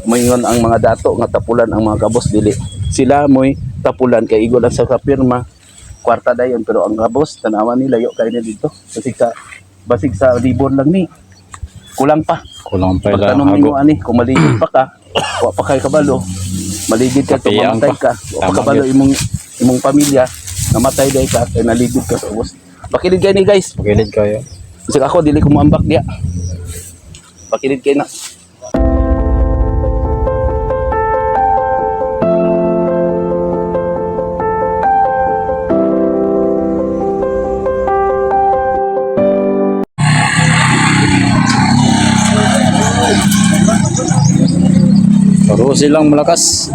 Moingon ang mga dato nga tapulan ang mga kabos, dili. Sila mo'y tapulan kay igo lang sa kapirma. Kwarta dayon, pero ang kabos tanawa ni layo kay ni dito. Basig sa libon lang ni. Kulang pa. Kulang pa ila Pagtanong hago. nimo ani, kung maligid pa ka, wa pa kay kabalo, maligid ka to, Kapiang mamatay pa. ka. Wa pa Tama kabalo gyud. imong pamilya, namatay day ka, kay naligid ka sa ubos. Pakilid kay ni, guys. Pagilid kayo. Kasi ako dili ko moambak diya. Pakilid kay na. Paro silang malakas.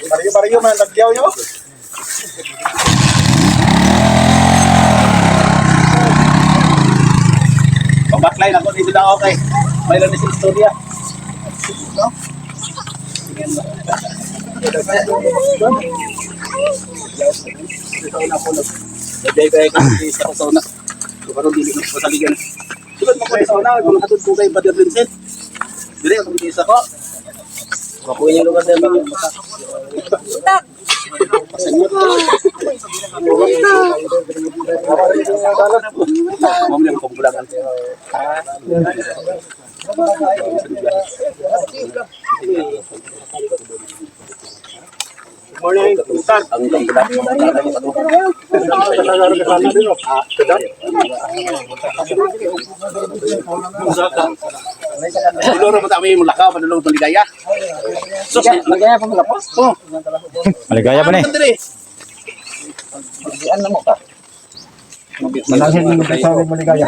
Bariyo-bariyo man lagyaw yo. Pabaklay na ko dito na, okay. Mayroon din sa istorya. Nagday-day ka sa sa una. Karon dili mo pasaligan. Sugod mo ko sa una, kung hatod ko kay Brother Vincent. Dili ako isa ko. Makuha niya lugar sa mga Mom niya kumbulangan. Morning. Ang kambulan. Duloro mo tayo mulakaw, padulong maligaya. So, maligaya pa malapos? Oh. Maligaya pa ni. Dire. Manangin mo sa maligaya.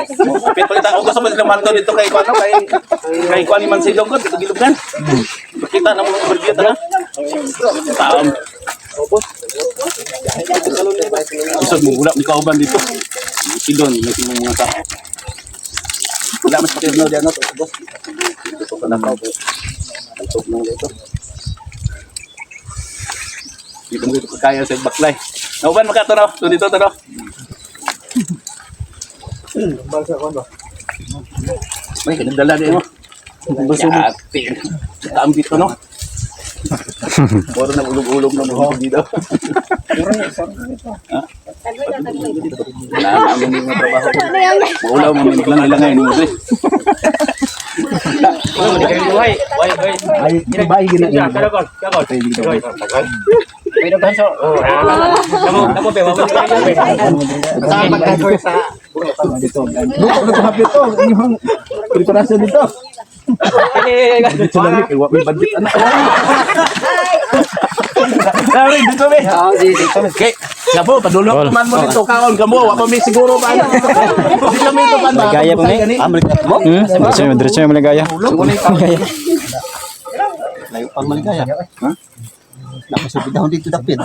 Pito kita ako gusto mo silang manto dito kay kuano kay kuan ni Mansilong ko dito gilugan. Kita na mo overview ta na. Taam. Usod mo wala mi kauban dito. Silon may simong mga tao. Wala mas pakirno diyan no, boss. Dito ka na ka. Antok na dito. Dito mo dito kaya sa baklay. Nauban makato no, dito to no. May kanang din mo. Yati. Kaambit ko, no? Puro na ulog-ulog na mga dito. Wala na ang mga trabaho. Maulaw mo lang ilangay ni mo. Ay, bahay gina. Dito na hapit to. Inyong preparasyon dito. Dito lang ni kay wa may budget ana. Sorry, dito be. Okay. Kamo padulong man mo dito kaon kamo wa pa mi siguro pa. Di kami ito pan. Maligaya pa ni. Diretso yung diretso yung maligaya. Maligaya. Layo pang maligaya. Ha? Nakasubid dito dapit.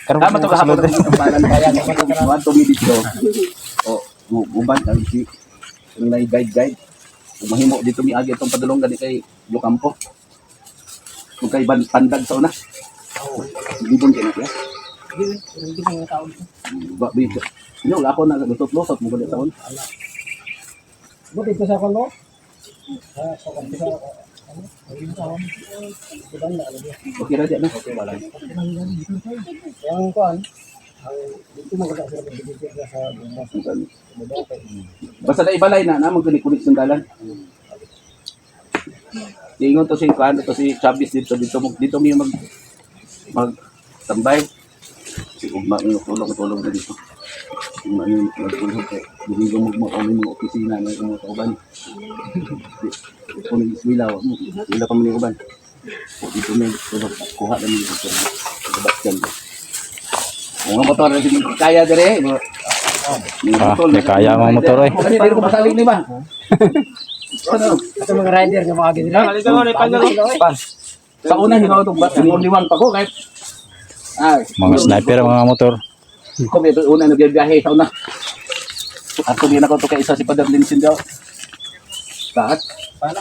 Karon Tama to kahapon ng balan kaya kung to mi dito. O uban ang si ang nay guide guide. Kung mahimo dito mi agi itong padulong gani kay Lucampo. Kung kay ban pandag sa una. Libon kay na siya. Ba bi. Ino ako na lusot-lusot mo gani sa una. Buti ko sa kono. Okay ra diyan no. Okay wala. Yang kuan. Ang dito mo kada sila magbibigay sa Basta na ibalay na namang kani kulit sundalan. Ingon to si kuan to si Chavez dito dito mo dito mi mag mag tambay. Si ugma mi tulong tulong na dito. Ugma mi magtulong kay dili ko mo kami mga opisina na mga kauban. Kung wila wila pa man ni uban. O, dito mi tulong kuha na mi dito. Kabatyan. Mga motor na si kaya dire. Ah, di kaya ang mga motor ay. Ano, dili ko masalig ni ba? Ano? Ito mga rider nga mga ganyan. Sa una, hindi ako itong only one pa ko. Kahit Ah, Mga sniper ang mga motor. Kung ito una nagbibiyahe sa una. Ato din ako to kay isa si Padar Linsin daw. Bakit? Paano?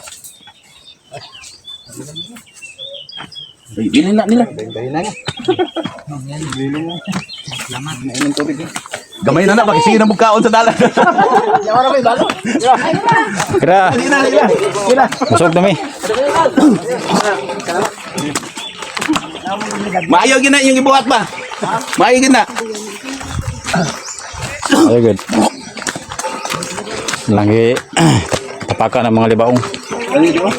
Ay, bilhin na nila. Bayin na nga. Nainom tubig eh. Gamay na na, bakit sige na mugkaon sa dalan. Kira, busog na mi. Maayo gina yung ibuhat ba? Maayo gina. Very good. Lagi tapakan ng mga libaong. Ano yun, oh?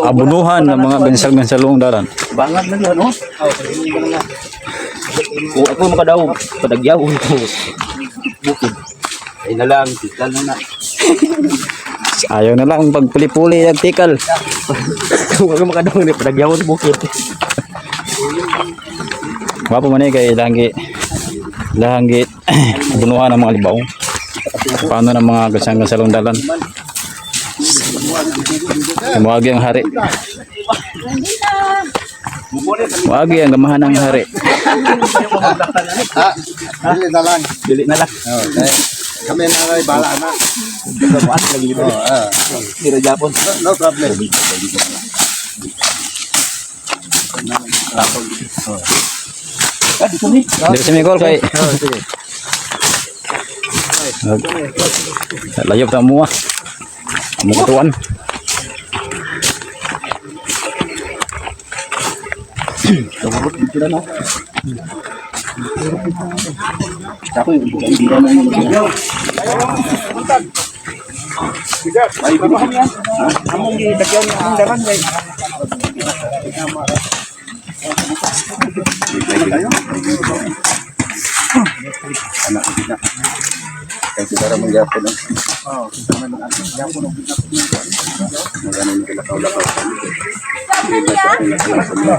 Abunuhan ng mga gansal-gansalong dalan. Bangat na yun, oh. Kung ako makadaw, padagyaw ko. Bukid. Ay na lang, tikal na na. Ayaw na lang pagpuli-puli ang tikal. Kung ako makadaw, hindi padagyaw sa bukid. Wapo man eh kay langgi langgi abunuhan ng mga libaong. Paano ng mga gansal-gansalong dalan? Muagi ang hari. Muagi ang gamahan ng hari. Ah, dili na lang. Dili na lang. Oh, eh, kami na lang bala na. Oh, ah. Tira Japon. No, no problem. Ah, dito ni. Dito si Micol kay Oh, sige. Layo ta mo ah. Amo katuan. Tumurot dito na, no? Ako yung hindi na yung Ay, binigyan yan. Among gidagyaw niya ang dalan kay. Anak, hindi na. Kaya si Tara mangyapon, no? Oh, Magano yung lakaw-lakaw. Hindi na siya kung naglasan niya.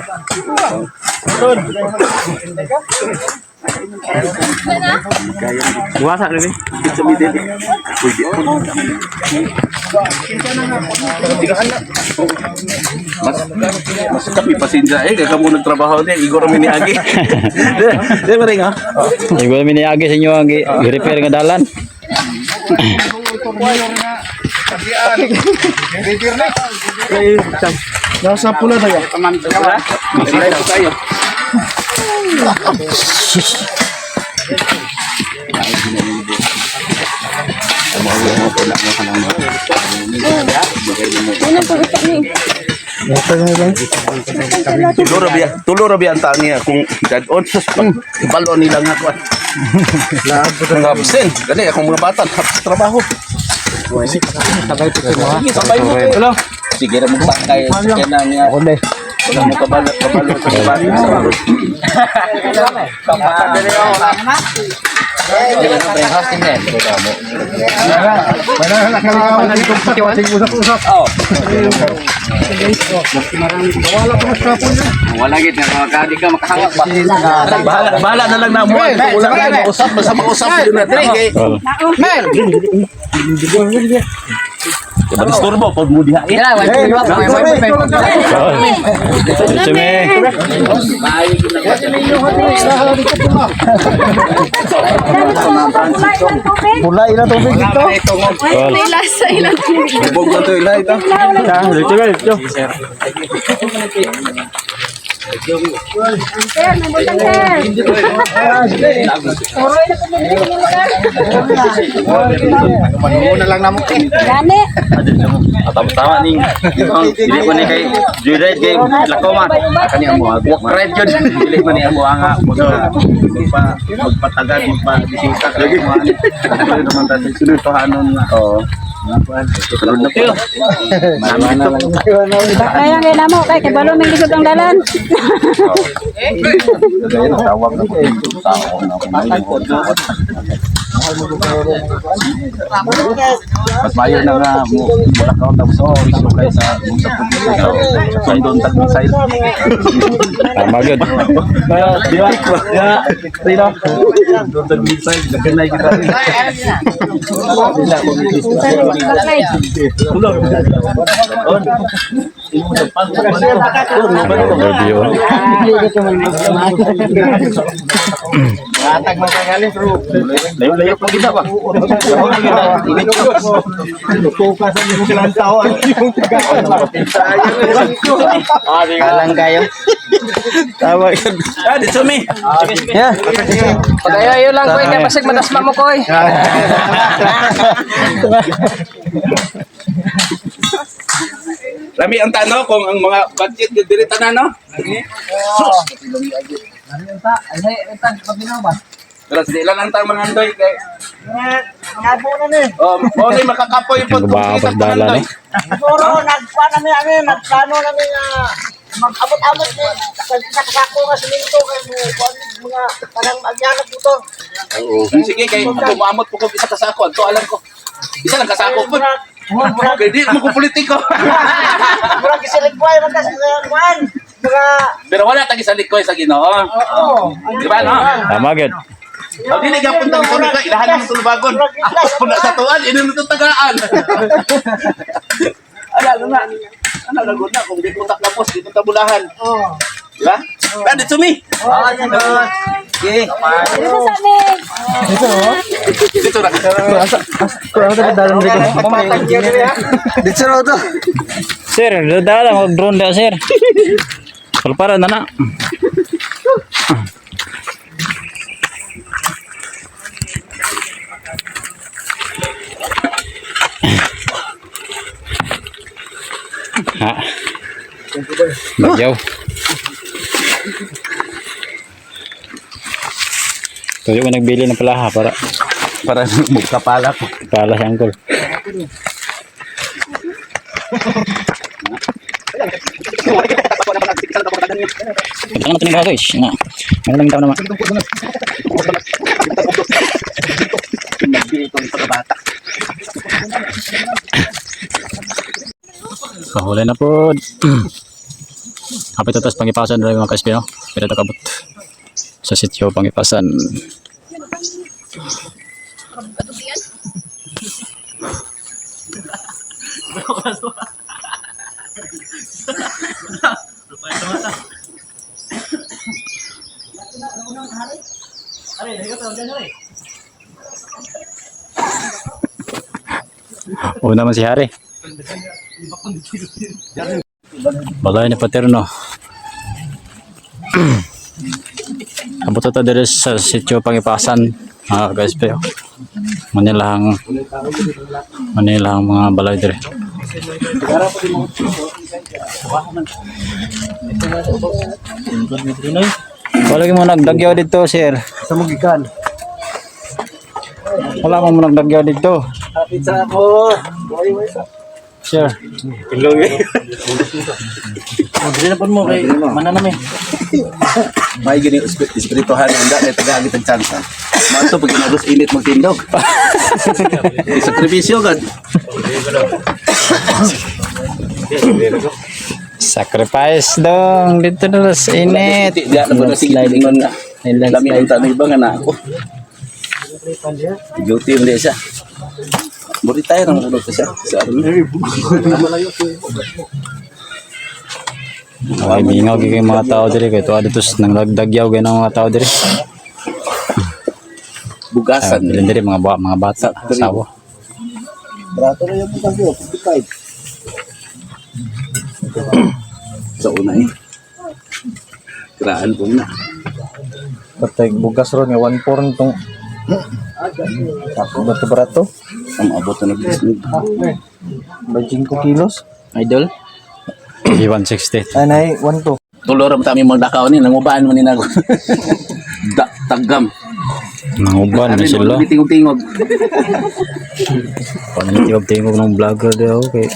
Buwasa na ni. Sa middle. Pwede. Mas mas kami pasensya eh kay kamo nagtrabaho ni igor mi ni agi. Di di ba ring ha? Igol mi niagi sa inyo ang gi-repair nga dalan. Nasa pula na yan. Masira tayo. Tulo ra biya ang taon niya kung dad-on sus ibalo nila nga kuan. Mga absent, gani akong mga bata sa trabaho. Sige, sabay mo. Tulo. Sige ra mo sakay sa kena niya. Wala mo kabalo kabalo sa kabalo. Usap-usap. Wala gid nga makadi ka makahangak ba. Bahala, bahala na lang na mo. Wala na mausap, basta mausap yun na dre kay. Tol. Disturbo pag mo diha. Tol. Diretso mi. Pula ila tubig dito. Tol. May lasa ilang tubig. Bubog na to ila ito. Sir, nabutang sir. Oroy na po bumili mo lugar. Muna lang namo. Gani. Tama ning. Dili ko ni kay joyride kay lakaw man. Kani amo walk Ride yun. Dili man ni amo nga magpa magpatagad magpa-bisita kay mo ani. Tuloy naman ta sa sunod tohanon nga. Oo. Sunod na po. Mana lang. Kaya nga namo kay kabalo may lisod ang dalan. Gaya na tawag na ko tao na ako may Mas mayo na nga mo mulakaw tapos oh iso kay sa mong sa probinsya sa sundon tag missile. Tama gyud. Di ba? Di ba? Sino? Sundon tag missile daganay kita. Bakay. On. Overview. Layo-layo pa kita ba? Alang kayo. Tama. Ah, dito mi. Yeah. Pagayo lang koy kay basig madasma mo koy. Lami ang tano kung ang mga budget diri tanan no. Sus. Pero sa ilan ang tang mga andoy kay Ngabo na ni. Oh, mo ni makakapoy po Ang baka pagdala ni. Siguro nagkuha na mi ani, nagplano na mi nga mag-abot-abot ni sa kasako nga simento kay mo kuan mga kanang agyanag dito. Sige kay tumamot po ko isa kasako adto alam ko. Isa lang kasako po. Kay di mo ko politiko. Murag gisiligway man tas mga kuan mga Pero wala tagi sa likoy sa Ginoo. oo. Di ba no? Tama gid. Aw dili gapon tang kami ka ilahan ng tulubagon. Puna sa tuan ino na tagaan. Ala na. Ana gagod na kung di ko taklapos dito tabulahan. Oo. Di ba? Ah, dito mi. Oh, Okay. Dito sa amin. Dito na. Sir, dala og drone da sir. Palpara na na. Ha. Bagyaw. Tuyo ko nagbili ng palaha para Para magkapala ko. para sa angkol. Kailangan natin ng guys. Na. Ano lang tao naman. Nagbili itong pagkabata. Pahuli na po. Kapit atas pangipasan na mga ka-SP, no? Pero ito kabot. Sa sityo pangipasan. Una man si Hari. Balay ni Paterno. Abot ta diri sa sitio Pangipasan, mga guys pero Manila ang Manila ang mga balay diri. Wala mo nagdagyaw dito, sir. Sa mugikan. Wala mo nagdagyaw dito, Kapit sa ako. sir. May gini espirituhan ang da kay taga gitag chance. Mato pag inagos init magtindog. Sakripisyo gad. Sacrifice dong dito na sa init. Di na po na sige ingon nga. Lami ang tanay ba nga na ako. Guilty hindi siya. Buri tayo nang ulo siya. Sa army. Okay, mingaw gyud kay mga tao diri kay tuwa dito sa nang lagdagyaw gyud ang mga tao diri. Bugasan. Bilin diri mga mga bata, asawa. Brato na yung kasi, 55. Sa una eh. Kiraan po na. Patay bugas ron nga 1.4 nitong Bato barato. Ang abot na nag-isnig. 25 kilos. Idol. 160. Ay nay 1.2. Tulor ang tami magdakaw ni nangubaan man ni nago. Da, tagam. Nanguban na sila. Tingog-tingog. Paano tingog-tingog ng vlogger daw kay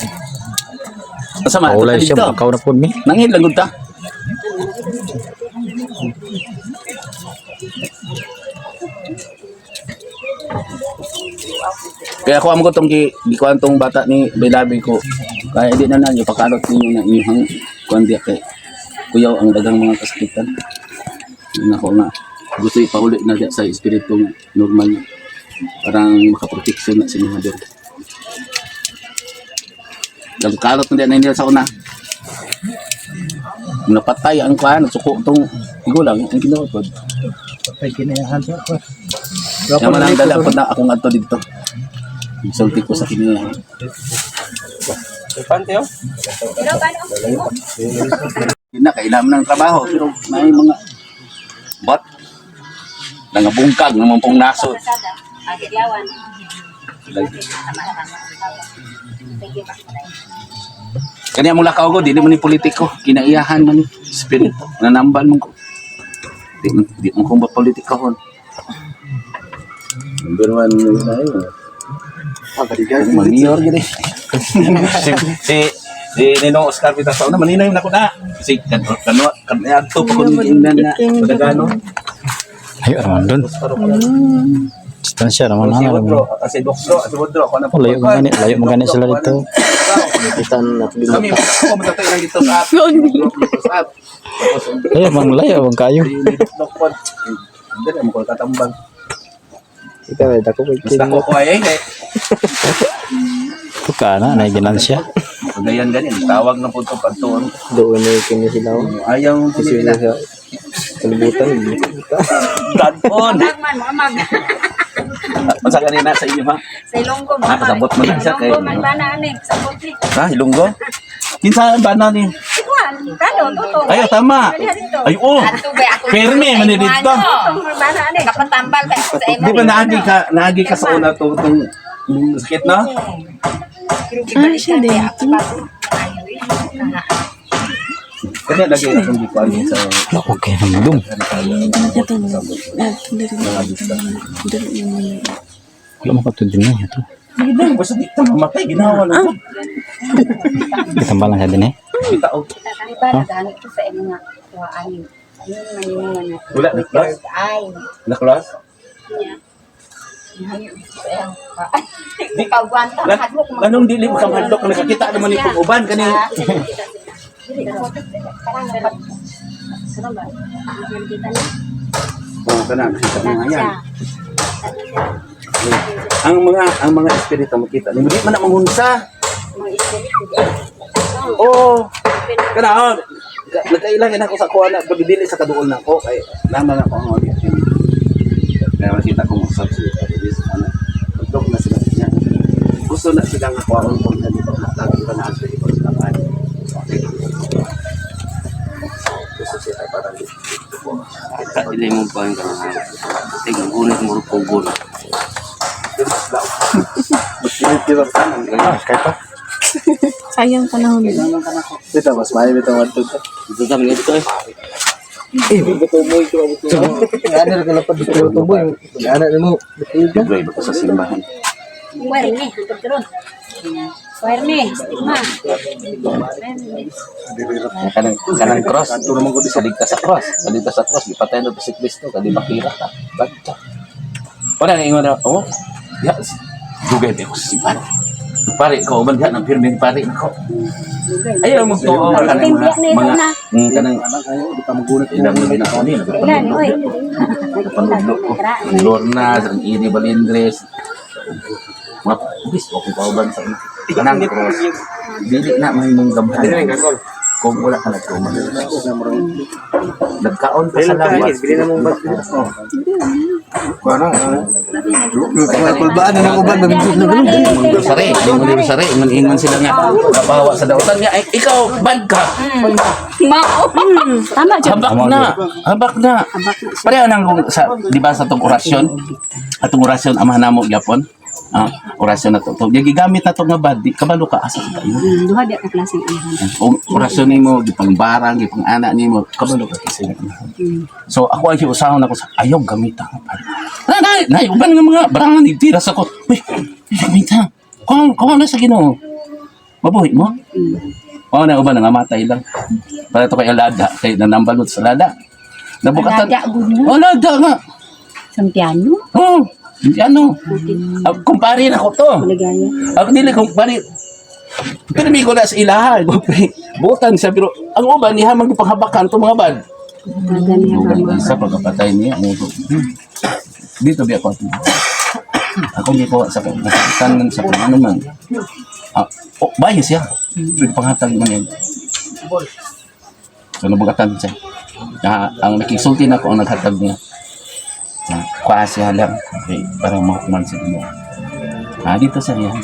Asa man? Paulay siya Dito. makaw na pod mi. Nangin lang gud ta. Kaya ako amo ko tong gi gikuan tong bata ni Belabi ko. Kaya di na na ipakalot ninyo na inyong kuan diya kay kuyaw ang dagang mga kasakitan. Yun ako nga gusto ipauli na diya sa espiritu nga normal na. Parang makaproteksyon na sa inyo dyan. Nagkalot na diya na nila sa una. Napatay ang kuan, suko tong tigulang ang ginawa pod. Patay kinayahan siya. Kaya man ang dala po na akong adto dito. Sulti ko sa kiniya. Pero paano? Yun na, kailangan ng trabaho. Pero may mga bot nangabungkag naman pong naso. Pasada. Ah, Kidlawan. Kanya mong lakaw ko, di naman ni politiko. Kinaiyahan man ni spirito. Nanambal mo ko. Di mo kong ba politiko hon. Number one tayo. Mayor gini. Si Ninong Oscar Pitasaw na maninay na ko na. Kasi kano kano kano adto pa kun ingnan na padagano. Ayo raman dun. Distansya raman Si na. Woodrow, si Doxro, si Woodrow ako na. Oh, layo man gani sila dito. Kami ako matatay lang dito sa app. Dito sa app. Tapos Layo man layo man kayo. Dokpod. Hindi na mo ko tatambang. Ikaw ay dako kay Mas dako ko ay eh. Tuka na na ginansya. Kagayan ganin, tawag na po to pagtuon. Doon na kini sila. Ayaw po Sila nila. sa kalibutan. Tadpon. Magman, mamag. Unsa kanina sa inyo ha? Sa Ilonggo, Ah, kasabot mo na siya kay- Ilonggo, magbana ani. Sabot ni. Ha, Ilonggo? Kinsa ang bana ni? Ikuan, kano, tutong. Ay, tama. Ay, oh. Perme man ni dito. Tutong, magbana ani. Kapatambal ba sa imo? Di ba naagi ka sa una to tong yung sakit na? Ah, siya din. Kanya lagi akong gikuan sa Wala okay naman dun. Wala mo ka din na ito. Basta di ta mamatay ginawa lang. Itambal lang siya din eh. Kita og Ang iba, naghanap ko sa imo nga kuhaan. Yun man yung mga na. wala na class. Ay, Na class. Niya. pagwanta hadlok mo. Anong dili mo kang hadlok nakakita naman ni kung uban kani. Ano ba? Kita niya. Oh, kana nakita mo nga yan. Ang mga espiritu makita nimo di man na mangunsa. Mga espiritu. Oo. Kana oh, nagkailangan ako sa kuha na pero dili sa kaduol na ako kay naman ako ang audio. Kaya makita ko usap sila this ano. Dok na sila niya. Gusto na sila nga kuhaon kung dito na lagi pa na ang dito sila kan. Gusto sila parang Dili mo pa yung kanang. Tingnan gunit mo pugol. Ah, kay pa. Sayang panahon. Dito mas maayo bitaw adto ta. Dito sa mga dito eh. Ano ra kalapad dito tuboy. Ana nimo. Libre ba sa simbahan? Wire ni, hantod karon. Wire ni, stigma. Kanang kanang cross. Kaligtas sa cross. Kaligtas sa cross gipatay na to si Kristo kadi makira ka. Badta. Wala na ingon na oh. Ya, dugay ba ko sa simbahan. Pare ko uban diha ng pirming pare nako. Ayaw mo to kanang mga mga kanang Di ka magunit. ilang na ako ni Ilan, oy. nagpanudlo ko. Ang Lorna, ang Iri Balindres. Mga bis ko kauban sa kanang cross. Dili na mahimong gamhan. Kung wala ka nagtuman. Nagkaon ka sa lawas. Kulbaan na uban Rosary, ingon rosary, ingon ingon sila nga. Kapawa sa dautan nga, ay, ikaw bad ka. Tama jud. Habak na, habak na. Pareho nang kung sa di ba sa tong orasyon? Atong orasyon amahan namo gyapon. Ah, orasyon na to. To gigamit na to nga bad, di kabalo ka asa ka kayo. Duha di ka klaseng amahan. O orasyon nimo gipangbarang, gipang-ana nimo, kabalo ka kasi. So ako ay usahon ako sa ayaw gamita nga pare. Na na, na uban nga mga barangan tira sa ko. Uy, gamita. Kung kung na sa Ginoo. Mabuhi mo. Oo na uban nga matay lang. Para to kay alada, kay nanambalot sa lada. Nabukatan. Alada, gud na. Oh, alada nga. Sampiano. Oh, hindi ano. Ah, kumpare na ko to. Maligaya. Ako dili kumpare. Pero may ko na sa ilaha. Butan siya pero ang uban niya magpanghabakan to mga bad. Gani Ang isa pagkapatay niya. Ano to? Dito biya ko. Ako gikuha sa tanan sa kung ano man. Ah, oh, bayo siya. Panghatag man yan. So nabugatan siya. Na, ang nakisulti na ako ang naghatag niya. Sa kuha siya lang. Okay, parang mahukuman sa Ginoo. Ah, dito sa riyan.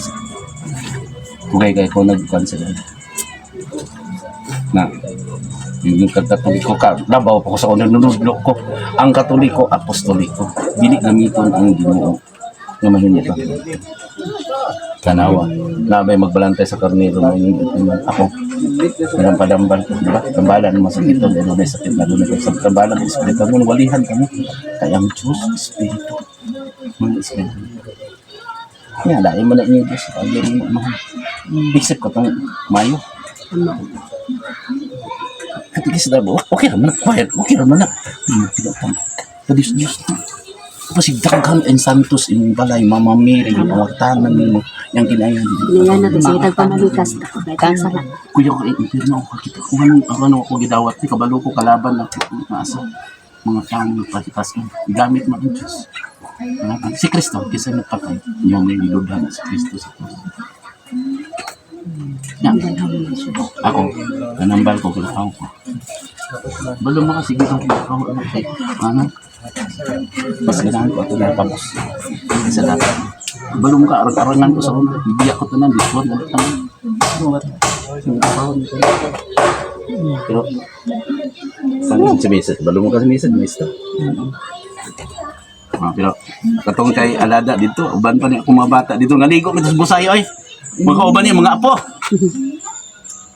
Kugay kay ko nagkuhan sila. Na, yung katoliko ka, labaw pa ko sa unang nunudlo ko. Ang katoliko, apostoliko. Dili gamiton ang Ginoo nga mahimo ka. Tanawa. Na may magbalantay sa karnero mo yung ako. Walang padambal ko, di ba? Tambalan mo sakit ito, doon may sakit na doon may sakit. Tambalan mo, espiritu mo, walihan ka mo. Kaya ang Diyos, espiritu. Mga espiritu. Nga, dahil mo na inyo Diyos. Ay, mo, mahal. Isip ko itong Mayo. Katigis na ba? Okay raman na. Quiet. Okay raman na. Tinatang. Padis Diyos na. Tapos daghan and Santos imong balay, Mama Mary, pangwartanan nimo, yang kinayan. Niya na to sige tagpamalikas ako kay sala. Kuya ko, eh, impirno ako kakita. Kung ano, ako ano ako gidawat ni kabalo ko kalaban na naasa mga taong nagpatikas mo. Gamit mo ang Diyos. Kalaban. Si Kristo, kaysa nagpatay, yung may niludhan si Kristo sa krus. Ya. Ako, nanambal ko, kilakaw ko. Balo mo kasi, gitang kilakaw. Ano, kay, ano? Mas ganahan ko ito na pabos. Sa dapat. Balo mo ka, arang-arangan ko sa una. Bibiyak ko ito na, this one, ano, ano. Pero, paano si Mrs. Balo mo ka si Mrs. Mr. Ah, pero, katong kay Alada dito, uban pa ni ako mga bata dito. Naligo mi sa busay oy. Mga kauban niya, mga apo.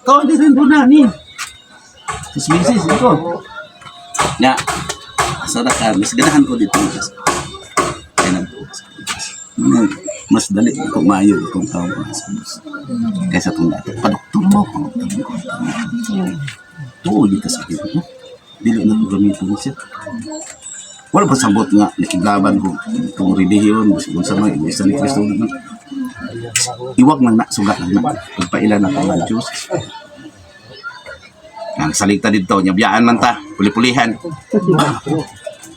Ko, di rin na ni. Si Mrs. ito. Nya, asa na ka, mas ganahan ko dito. Kaya nagtuo sa Diyos. Mas dali kung maayo itong tao sa Diyos. Kaysa itong dati. Padoktor mo. Padoktor mo. Tuo di ka sa Diyos. No? Dili na ito gamitin siya. Wala pa sabot nga, nakiglaban ko. Itong relihiyon, kung sa mga iglesia ni Cristo. Iwag man na, sugat lang na. Pagpaila na ko ang Diyos. Ang salita dito, nyabiyaan man ta, puli-pulihan.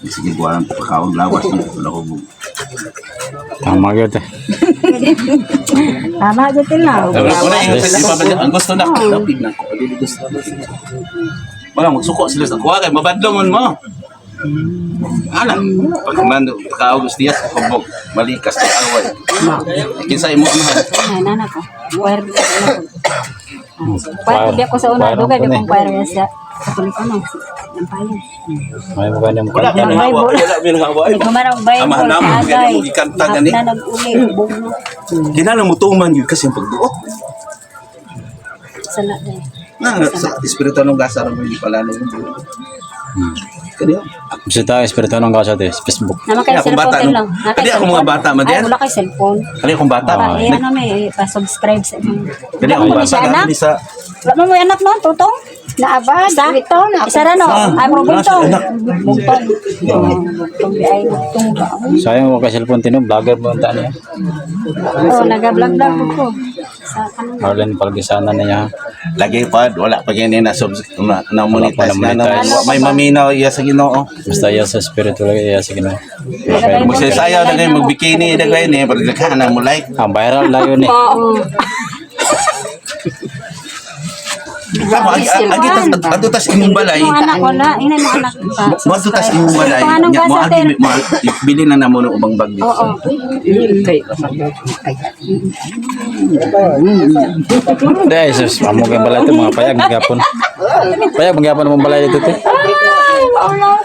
Sige, buwan ko pagkaon, lawas na. Wala ko Tama gyud eh. Tama jud na. Wala, ang gusto na, dapig na ko. Dili gusto. Wala, magsuko sila sa kuha kay mabadlongon mo. Ala, pagmando, pagka-August Diaz, hubog, malikas na away. Kinsa imo amahan? Ay nana ko. Choir ko. Choir ko sa una dugay di kong choir sa Katoliko no. Lampayan. May mo kanyang Wala kanta mi ni. nang awa, wala mi nang awa. Nagkumarang Bible Amahan namo, agay. gani mo gikanta gani. Na nag-uli bugno. Kinahanglan mo tuman gyud kasi ang pagduot. Sala day. Na sa espiritu ng gasa ra mo pala no. Kani Bisita espiritu ng gasa te, Facebook. Nama kay Kaya akong cellphone bata, din no? lang. Na kay Kani akong mga cellphone. bata, man, Ay, diyan? wala kay cellphone. Kani akong bata. Pa, Ah, eh, ano may pa-subscribe sa inyo. Kani akong Wala mo bata siya anak. ni sa Wala mo mo anak no, tutong? Naabad, Isa? ito na. Isa ra no. Ah, Ay, pero bugtong. anak. Bugtong. Oh, bugtong di ay bugtong ba? Sayang wa kay cellphone tino, vlogger mo ang niya. Oh, naga-vlog-vlog po ko. Sa kanang Marlon palgisana niya. Lagi pa wala pa gani na sub na, na monetize Wala pa na, na, na-monetize. may maminaw iya sa Ginoo. Basta iya sa spiritual iya sa Ginoo. Magsayaw na kayo magbikini na kayo ni pero daghan mo like. Ang viral layo ni. Oo. Tama, agi tas adto tas imong balay. Yung anak wala, inay mo anak pa. Mo adto tas imong balay. Kung anong Nya, Mo gasa, agi sir. mo bili na namo ng ubang bag dito. Oo. Dai sus, amo kay balay te mga payag magyapon. Payag magyapon among balay dito te. Ay, maulaw.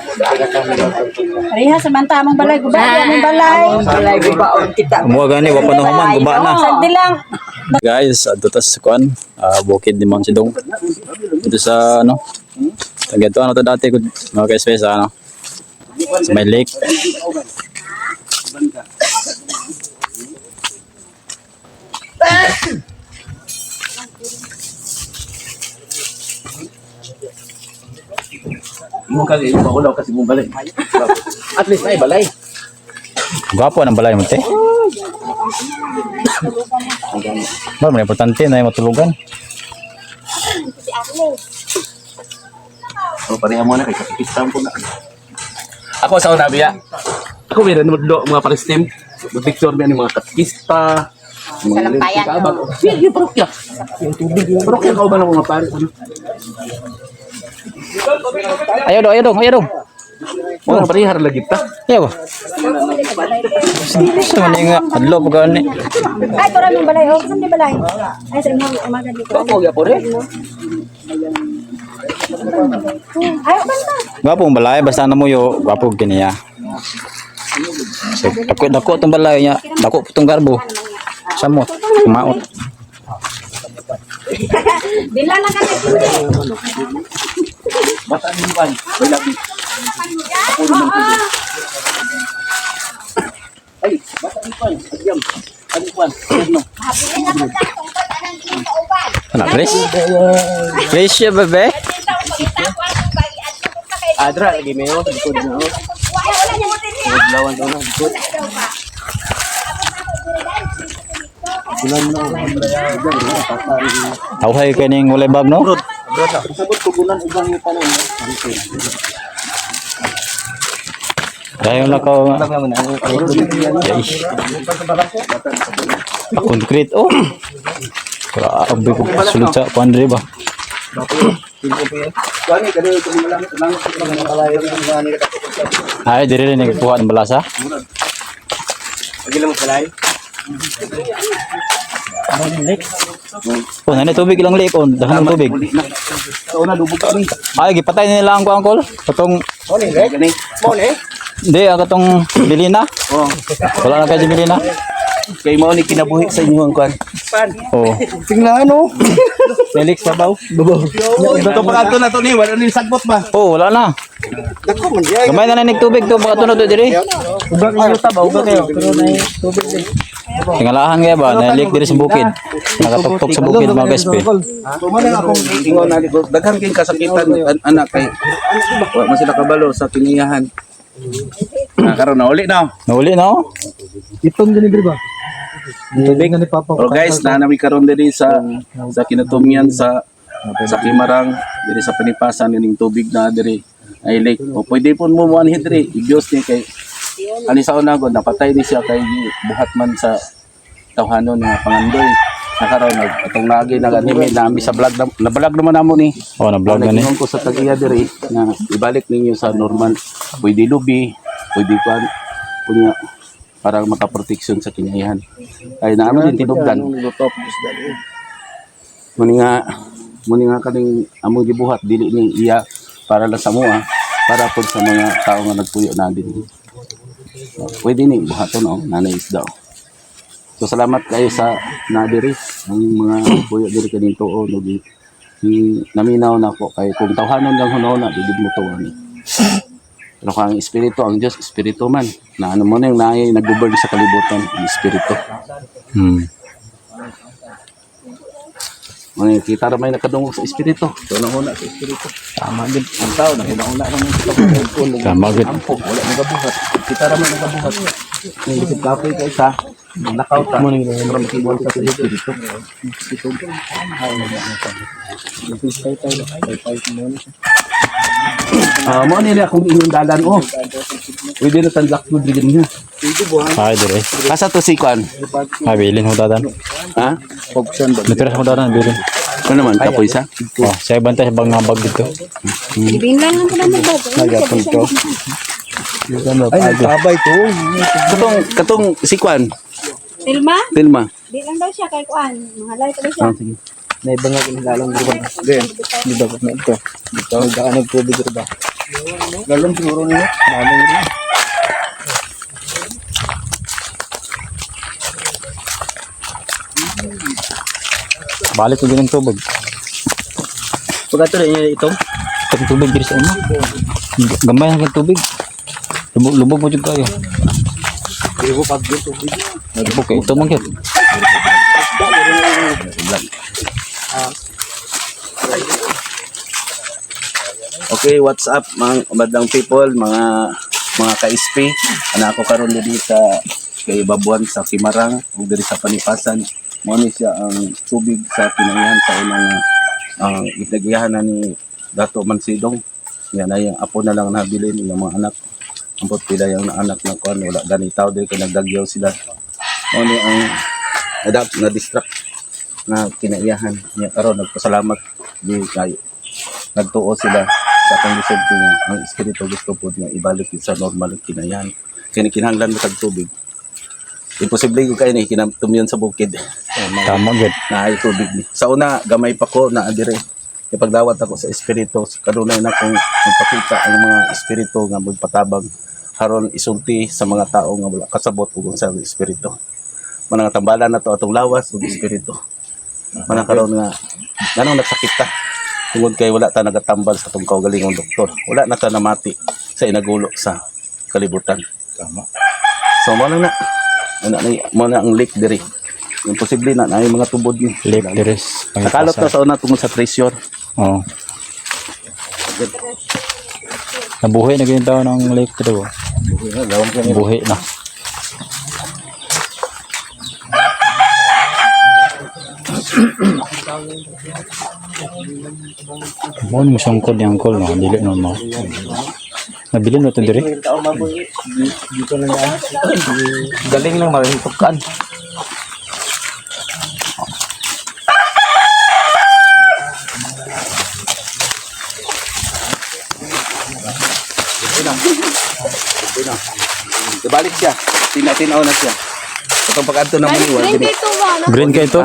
Pareha sa manta among balay, guba among balay. Balay gubaon kita. Amo gani wa pa na human guba na. Sagdi lang. Guys, adto tas kuan, bukid ni Mount Sidong. Dito sa ano? Taga ano to dati ko mga guys sa ano? Sa may lake. Mo kag maulaw kasi mong balay. At least ay balay. Gwapo ang balay mo te. Ba, may importante na yung matulugan. O pareha mo na kay kapitan ko na. Ako sa una biya. Ako may nanudlo mga paristim. Picture mi ani mga katkista. Sa lampayan, no? Di, di parokya. Parokya ka ba ng mga pare? Ano? Ayaw dong, ayaw dong, ayaw dong. Wala parehar lagi ta. Ayaw ba? Sa man nga adlo pa gani. Ay, tura mong balay. Oh, saan di balay? Ay, sa imong umaga dito. Ako gyapon eh. Ay, uban ta. Gwapo ang balay basta na mo yo, gwapo kiniya. So, dako dako tong balay niya, dako po tong garbo. Samot, kumaot. Bila lang ka hindi. Bata ni Juan, may labi. Ako naman ko. Ay, bata ni Juan, adyam. Ano Juan? Ano? Habilin na ko sa tungkol anang iyong kauban. Ano, fresh? Fresh ya, bebe? Adra lagi mayo sa likod na. Wala niya. Lawan daw na likod. Tawhay kay ning walay bag no? Sabot tugunan ubang yung tanan. Dayon lang ka. Ay. Concrete oh. Grabe ko sulod sa pandre ba. Kuan ni kani kung lang lang lang. Ay diri rin nagkuha ng balasa. Pagila mo balay. Oh, nanay tubig lang lik on, dahan ng tubig. Uli na. Sa una lubog kami. Ay gipatay nila ang kuang kol. Katong Gani. hindi ang katong Bilina. Oh, Wala na kay Bilina. kay mao ni kinabuhi sa inyo ang kuan. Oh. Tingnan ano? Felix babaw. Babaw. Ito pa kadto na to ni, wala ni sagbot ba? Oh, wala na. Dako man diay. Gamay na lang tubig to baka tunod to diri. Uga kayo ta ba? Uga kayo. Pero na tubig din. Tingalahan kaya ba nalik diri sa bukid. Nakatuktok sa bukid mga guys. Pe. So man ang akong ingon na likod. Daghan kay kasakitan anak kay wa man sila kabalo sa kiniyahan. Ah, karon na uli na. Nauli na oh. Itong gani diri ba? Tubig ni Papa. Oh guys, na nami karon diri sa kinatumyan sa Kimarang diri sa Panipasan ining tubig na diri ay lake. O pwede pon mo moanhi diri, igyos ni kay ani sa una gud napatay ni siya kay buhat man sa tawhanon nga pangandoy. Nakaron nag atong nagi nag-anime nami sa vlog na, na-vlog naman namo ni. Oh, na vlog na ni. Nagingon ko sa tagiya diri na ibalik ninyo sa normal. Pwede lubi, pwede pan punya para makaproteksyon sa kinaihan. Ay naamo din tinubdan. Muni nga muni nga kaning among gibuhat dili ni iya para lang sa mua, para pod sa mga tao nga nagpuyo na din. So, pwede ni buhaton oh, nanay isda. Oh. So salamat kayo sa nadiri ang mga puyo diri kaning tuo no gi ni naminaw na ko kay kung tawhanon lang hunahuna di gid mo tuwa ni. Pero kung ang espiritu ang Dios espiritu man na ano mo na yung naay nag-govern sa kalibutan ang espiritu. Mga kita ra may nakadungog sa espiritu. So nahuna sa espiritu. Tama gid. Ang tao nahuna ra man sa Tama gid. Ampo wala nagabuhat. Kita ra may nagabuhat. Kung isip kapoy kay sa nakaw ta. Mo ning Pero makibuhat sa espiritu. Ah, mo nila akong inyong dalan oh. Pwede na tanlak mo dili niya. Ay diri. Asa to si Kwan? Ay bilin ho dadan. Ha? Natira sa dadan bilin. Ano naman kapoy sa? Oh, siya bantay sa bang bag dito. Ibin lang ang kanang bag. Nagapon ko. Ay, nagtabay to. Katong katong si Kwan, Tilma? Tilma. Di lang daw siya kay kuan. Mga lay tuloy siya. Ah, sige. Na iba nga kinagalong diri ba? Din. Di ba na ito? Dito daan nagtubig diri ba? Galon siguro niyo. Lalong diri. Balik ko din ang tubig. Pagkato rin ito. Itong tubig diri sa una. Gamay ang tubig. Lubog lubog mo jud kayo. Lubog kay ito man gyud. Okay, what's up mga madlang people, mga ka-SP. Ana ako karon diri sa kay Babuan sa Kimarang ug diri sa Panipasan. Mo ni siya ang tubig sa kinangyan sa unang ang gitagyahan na ni Dato Mansidong. Yan ay ang apo na lang nabilin ng mga anak. Ambot pila yung anak na kuan wala gani tao diri kay nagdagyaw sila. Mo ni ang adapt na distract na kinaiyahan niya karon nagpasalamat di kay nagtuo sila Sa akong gisulti nga ang espiritu gusto po nga ibalik sa normal ang kinayan. Kaya kinahanglan mo tag tubig. Imposible yung kay ni kinamtumiyon sa bukid. Tama gid. Na ay tubig ni. Sa una gamay pa ko na dire. Ipagdawat ako sa espiritu kanunay na kung magpakita ang mga espiritu nga magpatabang haron isulti sa mga tao nga wala kasabot ug unsa ang espiritu. Manang tambalan na to atong lawas ug espiritu. Manang karon nga nganong nagsakit ta tungod kay wala ta nagatambal sa atong kaugalingong doktor. Wala na ta namati sa inagulo sa kalibutan. Tama. So mo na. Ana na mo na ang lake diri. Imposible na na mga tubod ni. Lake Deres. Nakalot na sa una tungod sa treasure. Oo. Nabuhi na ganyan tao ng lake dito. Buhi na. Mo ni sungkod ni uncle no, dili no mo. Nabili no to diri? Galing lang marintukan. Ibalik siya. Tina-tinaw na siya. Itong pag-adto ng maniwal. Green dito ba? No? Green kay to?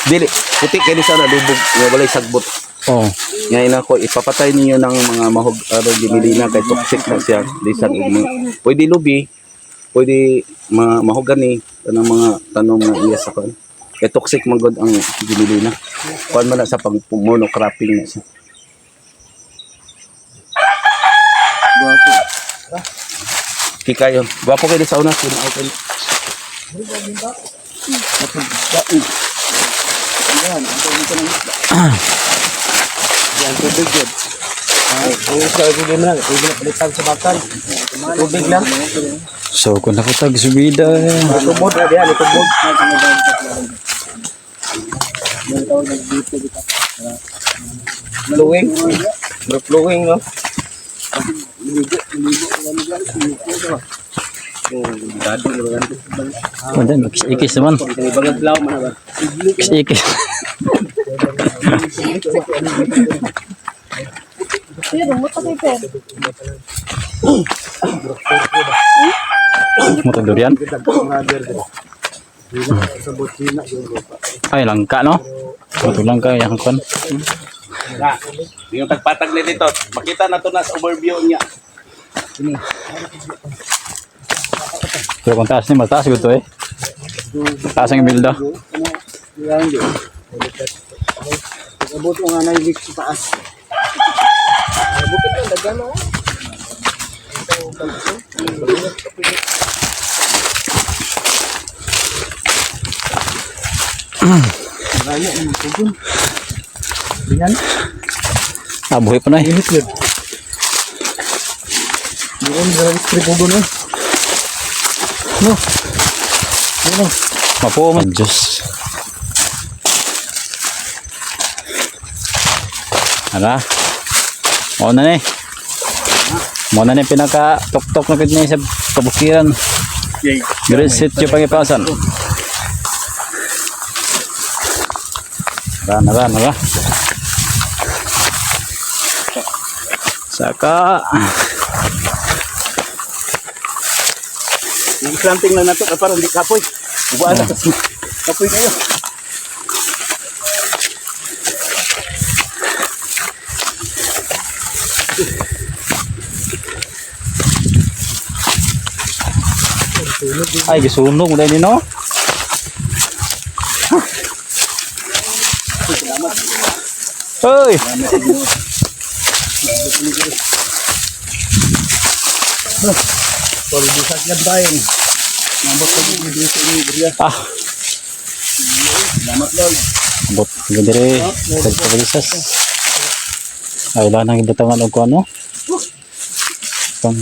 Dili. Puti kay ni sana lubog. Nga walay sagbot. Oh. Ngayon ako, ipapatay ninyo ng mga mahog, ano, ginilina kay toxic na siya. Lisan, pwede lubi, pwede mahogani, tanong mga tanong nga iya sa kan. Kay toxic man gud ang ginilina. Kuan man na sa pang monocropping na siya. Gwapo. Kikayon. Gwapo kayo sa una. Sino kayo? Yan, tubig yun. Ay, sa tubig lang. Tubig na palitan sa bakal. Tubig lang. So kung nakutag subida. Tubod na diyan, tubod. Flowing. Flowing, no? Oh, dan ikis naman. Ikis. Pero mo to kay Per. Mo durian. Ay langka no? Mo langka yang kon. Na, yung tagpatag ni dito. Makita na to na sa overview niya. Pero kung taas ni mataas gud to eh. Taas ang bilda. Abot mo nga na yung sa taas. Ah, buhi pa na eh. Init yun. Yun, grabe sa no? No. Ano? Mapuo man. Diyos. Ala. Mo na ni. Mo na ni pinaka tok-tok na gud ni sa kabukiran. Great sitio Pangipasan. Nara, nara, nara. Saka. Yung planting lang nato para hindi kapoy. Ubaan na kasi. Kapoy kayo. Ay, gisunog mo dahil no? Hoy! Ah. Abot gandere sa paglisas. Ay, wala nang ibutangan og kuno. Pang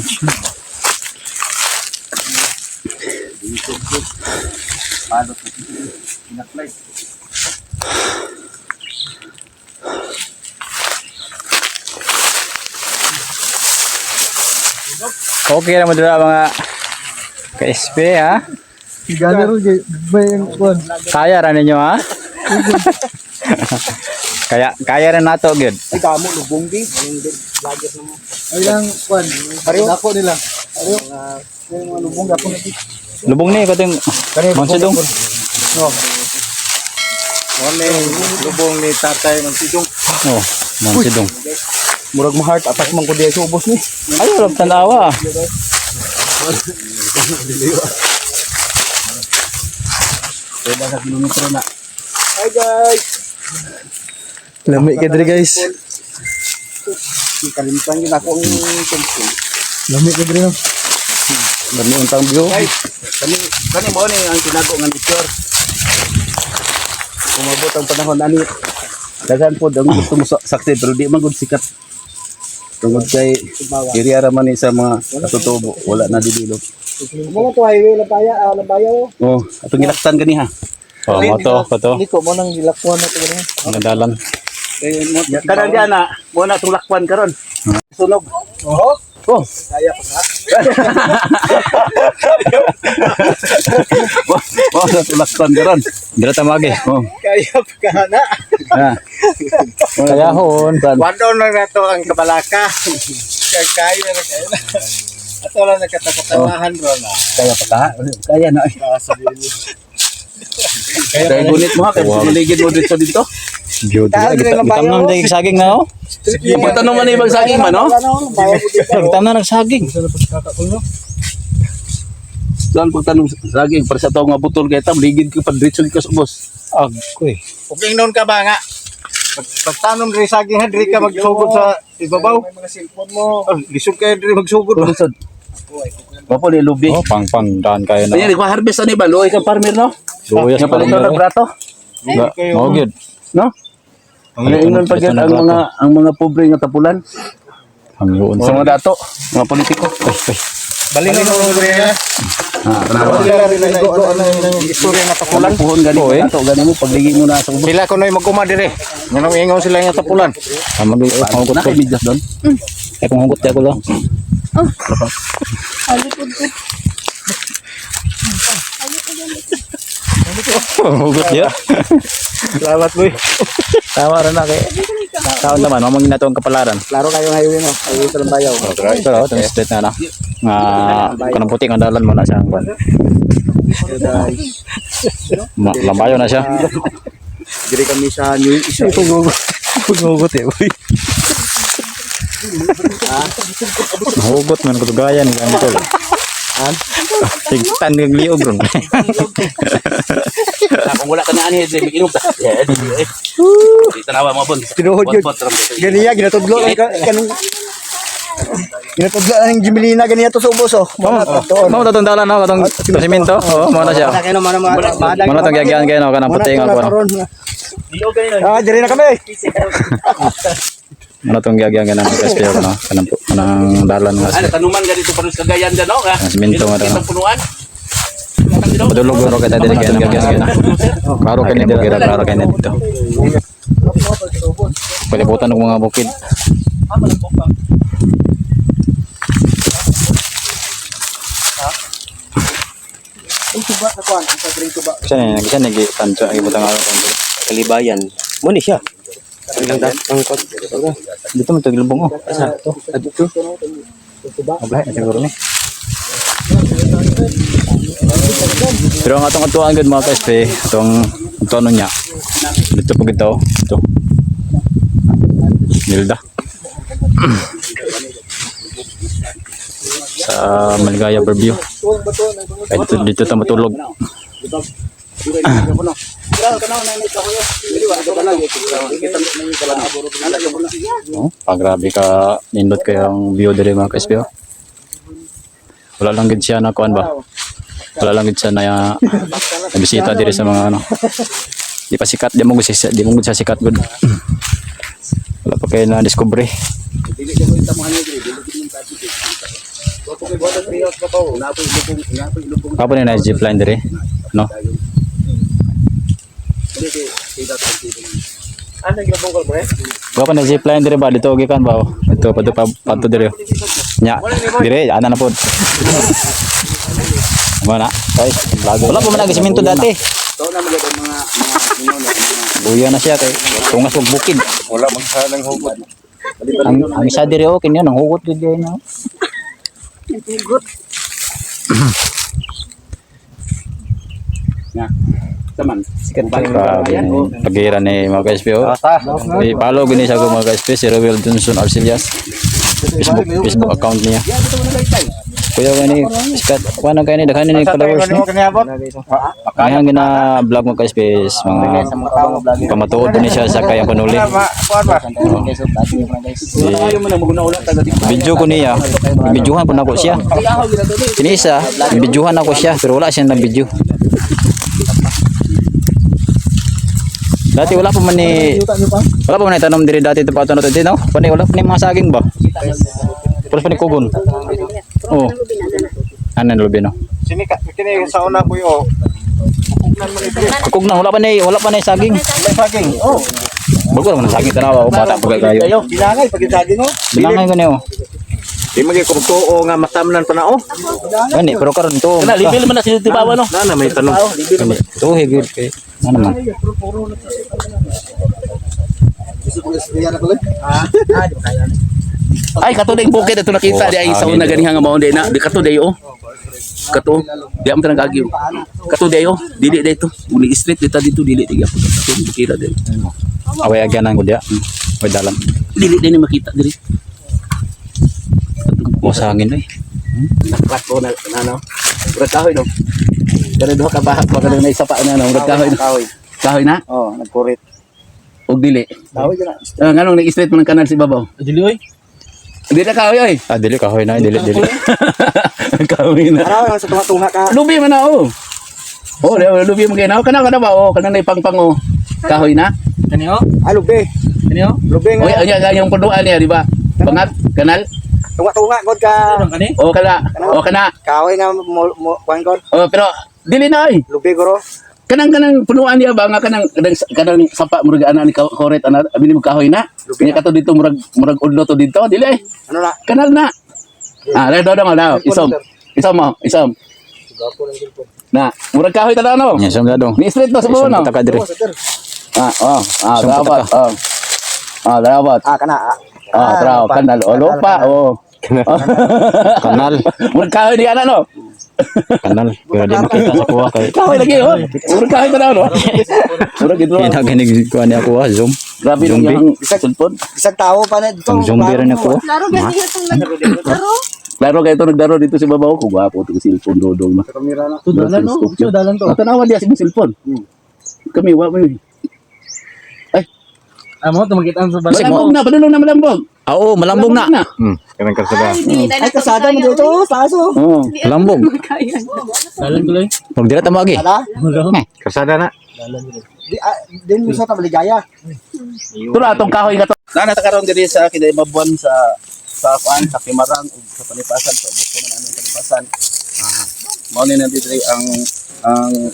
Okay ra mo dira mga ka-SP ha. Gana ro, may yung kwan. Kaya ra ninyo ha. Kaya kaya rin nato gyud. Ay kamo lubong di. Ay lang kwan. Dako nila. Ayo. Yung mga lubong dako na. Lubong ni katong Mansidong. No. Mo lubong ni Tatay Mansidong. Oh, Mansidong. Murag ma heart attack man ko diya sa ubos ni. Ay, wala tanawa. Pwede sa kilometro na. Hi guys. Lami ka diri, guys. Kalimutan yun ako ang cellphone. Lami ka diri, no. Dami untang view. Kani kani mo ni ang tinago nga nature. Umabot ang panahon ani daghan pod ang gusto mo saksi pero di man gud sikat. Tungod kay area ra man ni sa mga katutubo, wala na dibilog. Mo to highway Labaya, Labaya oh. Oh, atong gilaktan gani ha. Oh, mo to, kato. Liko mo nang gilakwan na to gani. Ang dalan. Karon diyan na, mo na itong lakwan karon. Sunog. Oh. Oh. Kaya pa ka. Mo na itong lakwan karon. Dira tamagi. Oh. Kaya pa ka na. Ha. Kaya hon. Wando lang nato ang kabalaka. Kaya kaya na kaya na. Ato lang nakatakatawahan ro na. Kaya pa ka? Kaya na. Kaya gunit mo ha, kaya maligid mo dito dito. View dira. Gitamnan dai saging na oh. Pagtanong man ibang saging man, no? Gitamnan ng saging. Saan pagtanong saging para sa tao nga butol kay tam ligid ka pa diretso ka sa ubos. Agoy. Ug ingnon ka ba nga? Pagtanom diri saging ha diri ka magsugod sa ibabaw. May mga cellphone mo. Oh, lisod kayo diri magsugod. Lusod. Wapo ni lubi. Oh, pang pang daan kayo na. Ayan, di ko harvest ani ba? Luoy kang farmer no? Luoy Nga sa palito farmer, ng brato, Mao gyud. no? Ang ingnon pa gyud ang mga pobre nga tapulan Ang luon sa mga dato, mga politiko. Balingon mo diri ha. Ah, tanawa. Istorya nga tapulan. Kulang puhon gani Oo, eh. dato gani mo pagligi mo na sa ubos. Sila kunoy magkuma diri. Nganong ingon sila nga tapulan. Tama gyud. Oh, hugot Na ko. kay medyas doon. Ay kung hugot ako lang. Hugot ya. Salamat boy. Tama ra na kay. Taon naman, mamang na ang kapalaran. Klaro kayo highway no. Highway sa Lambayaw. Ito, oh, itong street na na. Nga, kanang puti nga dalan mo na siya ang kwan. Lambayo na siya. Diri kami sa New Israel. Hugot eh, uy. Hugot man ko tugayan ni uncle. Sigtan ng liog ron. Ah, kung wala ka na ani, di inom ta. Yeah, di. Eh. Di tanawa mo bon. Tinuod yun. Ganiya ginatudlo lang kanong ginatudlo lang Jimilina ganiya to sa ubos oh. Mo na to. Mao tatong dalan no katong simento. Oo, mao na siya. Kaya naman mga Mao na tong giagyan kayo no kanang puti nga kwan. Ah, diri na kami. Mao na tong giagyan kanang SPO no kanang kanang dalan nga. Ano tanuman ganito pa sa Cagayan dyan, no? Ang simento nga Kitang daw. punuan. Padulog ro kita diri kay nang giagyan. Klaro kay ni bukid, klaro kay ni dito. Palibutan ng mga bukid. Siya ni, siya ni gitanso ang ibutang araw. Kalibayan. Mo ni siya. Ang dat ang kwan. Dito mo taglubong oh. Asa to? Adto. Mablahi na siguro ni. Pero ang atong atuan gud mga ka-SP, atong atuan niya. Dito po gid to. Dito. Nilda. Sa Maligaya Fairview. Ay, dito, dito ta matulog. Oh, pagrabe ka nindot kayo ang view diri mga ka-SP. Oh. Wala lang gid siya na kuan ba? Wala lang gid siya na nabisita diri sa mga ano. Di pa sikat, di mo gud siya, di mo gud siya sikat gud. Wala pa kayo na discovery. Kapo ni na jeep line diri, no? Wa pa na zip line dire ba dito gikan ba? Oh. Ito padto pa padto dire. Nya, dire ana na pod. Wala. Wala pa man nagsiminto dati. Ito na maganda mga mga ingon na mga Buya na siya kay tungas og bukid. Wala magsanang hugot. Ang isa diri oh kini nang hugot gid kay no. Hugot. nga. Taman. Sikat grabe ni pagira ni mga ka-SP oh. I-follow gini sa ako mga ka-SP si Roel Johnson Arcelias. Facebook account niya. Kuya gani sikat kuan na kay ni daghan ni followers ni. Kaya gina vlog mga ka-SP is mga pamatuod ni siya sa kayang panuli. Si Ayaw mo na maguna-una taga dito. video ko niya, videohan po nako siya. Kini isa, videohan ako siya pero wala siya nang video. Dati wala pa man ni wala pa man ni tanom diri dati ito pa no dito no. Pani wala pa ni mga saging ba? Pulos pa ni kugon. Oh. Ano lubi no? Sini ka kini sa una buyo. Kukog na wala pa ni saging. May saging. Oh. Bago naman ang saging tanawa, oh, bata pa kayo. Binangay pag saging oh. Binangay ko niyo. Di magi kung tuo nga matamnan pa na oh. Gani pero karon to. Kana level man na sila tibawa no. Na na may tanong. Gani, tuhi gyud kay ano man. Gusto ko istorya na tuloy. Ay kato na yung bukid ato nakita di ay sa una ganiha nga mao di na di kato di oh. Kato di am tanang kagyo. Kato di oh, dili di to. Uli street dito dito dili di gyapon kato bukira di. Away agyanan ko diya. Away dalan. Dili di ni makita diri. Mo sa hangin oy. Nakrat ko na ano. Murag kahoy no. Ganun duha ka bahag pa kanang naisa pa na no, murag kahoy. No? Kahoy. Kahoy na Oh, nagkurit. og dili. Kahoy na. Ah, nganong nag-street man ang kanal sa ibabaw? Dili oy. Dili na kahoy oy. Ah, dili kahoy na, dili dili. Kahoy na. Araw sa tunga-tunga ka. Lubi man na oh. Oh, di lubi man kay na. Kana kana ba oh, kana na ipangpang oh. Kahoy na. Kani oh. Ah, lubi. Kani oh. Lubi Oy, nga. anya ganyang punuan niya, di ba? Bangat, kanal. Tunga-tunga god ka. Kani? O kana, o kana. Kahoy nga mo mo kuan god. O pero dili na oy. Lubi guro. Kanang kanang punuan niya ba nga kanang kanang, kanang sapa murag ana ni koret ana abi ni kahoy na. Nya kato dito murag murag udlo to dito, dili ay. Ano na? Kanal na. Ah, dai do daw, isom. Isom mo, isom. Na, murag kahoy tala no. Nya sam dong. Ni street to sa buo Isang no. ka diri. Ah, oh, ah, Isang dapat. pataka. Oh. Ah, dapat. Ah, kana. Ah, Ah, traw, lupa. kanal o lupa, oh. Kanal, Murag kahoy ni ana no. kanal. Pero di makita sa kuha kay Kahoy lagi oh. Murag kahoy tanaw no. Murag ito. Kinaganig ko ani ako ah, zoom. Grabe lang Zombie. yung cellphone. Bisag tao pa na dito. Ang zombie rin ako. Laro gani itong laro. Klaro kayo ito nagdaro dito sa babaw ko. Gwapo itong cellphone dodong ma. Kamera na. To dalan no. To dalan to. Tanawan diya sa imong cellphone. Kami wa mo yun. Amo to magitaan sa balay. Malambog na, padulong na malambog. Ah, oo, malambog na. Kanang kalsada. Ay, di Ay, kasada mo dito. Taas oh. Oo. Malambog. Dalan tuloy. Murag dira ta mo agi. Ala. Kalsada na. Di ah, din mo sa tamaligaya. Ito atong kahoy nga to. Nana ta karon diri sa kinay mabuan sa sa kuan sa Kimarang ug sa Panipasan sa ubos man aming Panipasan. Ah, mao ni nandito diri ang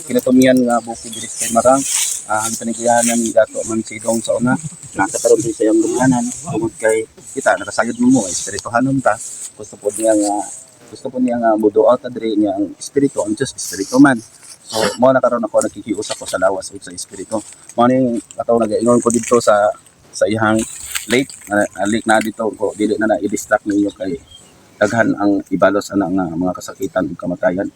kinatumian nga bukid diri sa Kimarang. Ah, ang panigiyanan ni Dato Man Sidong sa una. Nasa karon diri sa iyang gamhanan tungod kay kita nakasayod mo mo espirituhanon ta. Gusto po niya nga muduot ta diri niya ang espiritu ang Dios espiritu man. So mao na karon ako nagkikiusap ko sa lawas ug sa espiritu. Mao ni ataw nagaingon ko didto sa sa ihang lake na lake na dito ko dili na na i-distract ninyo kay daghan ang ibalos ana nga mga kasakitan ug kamatayan.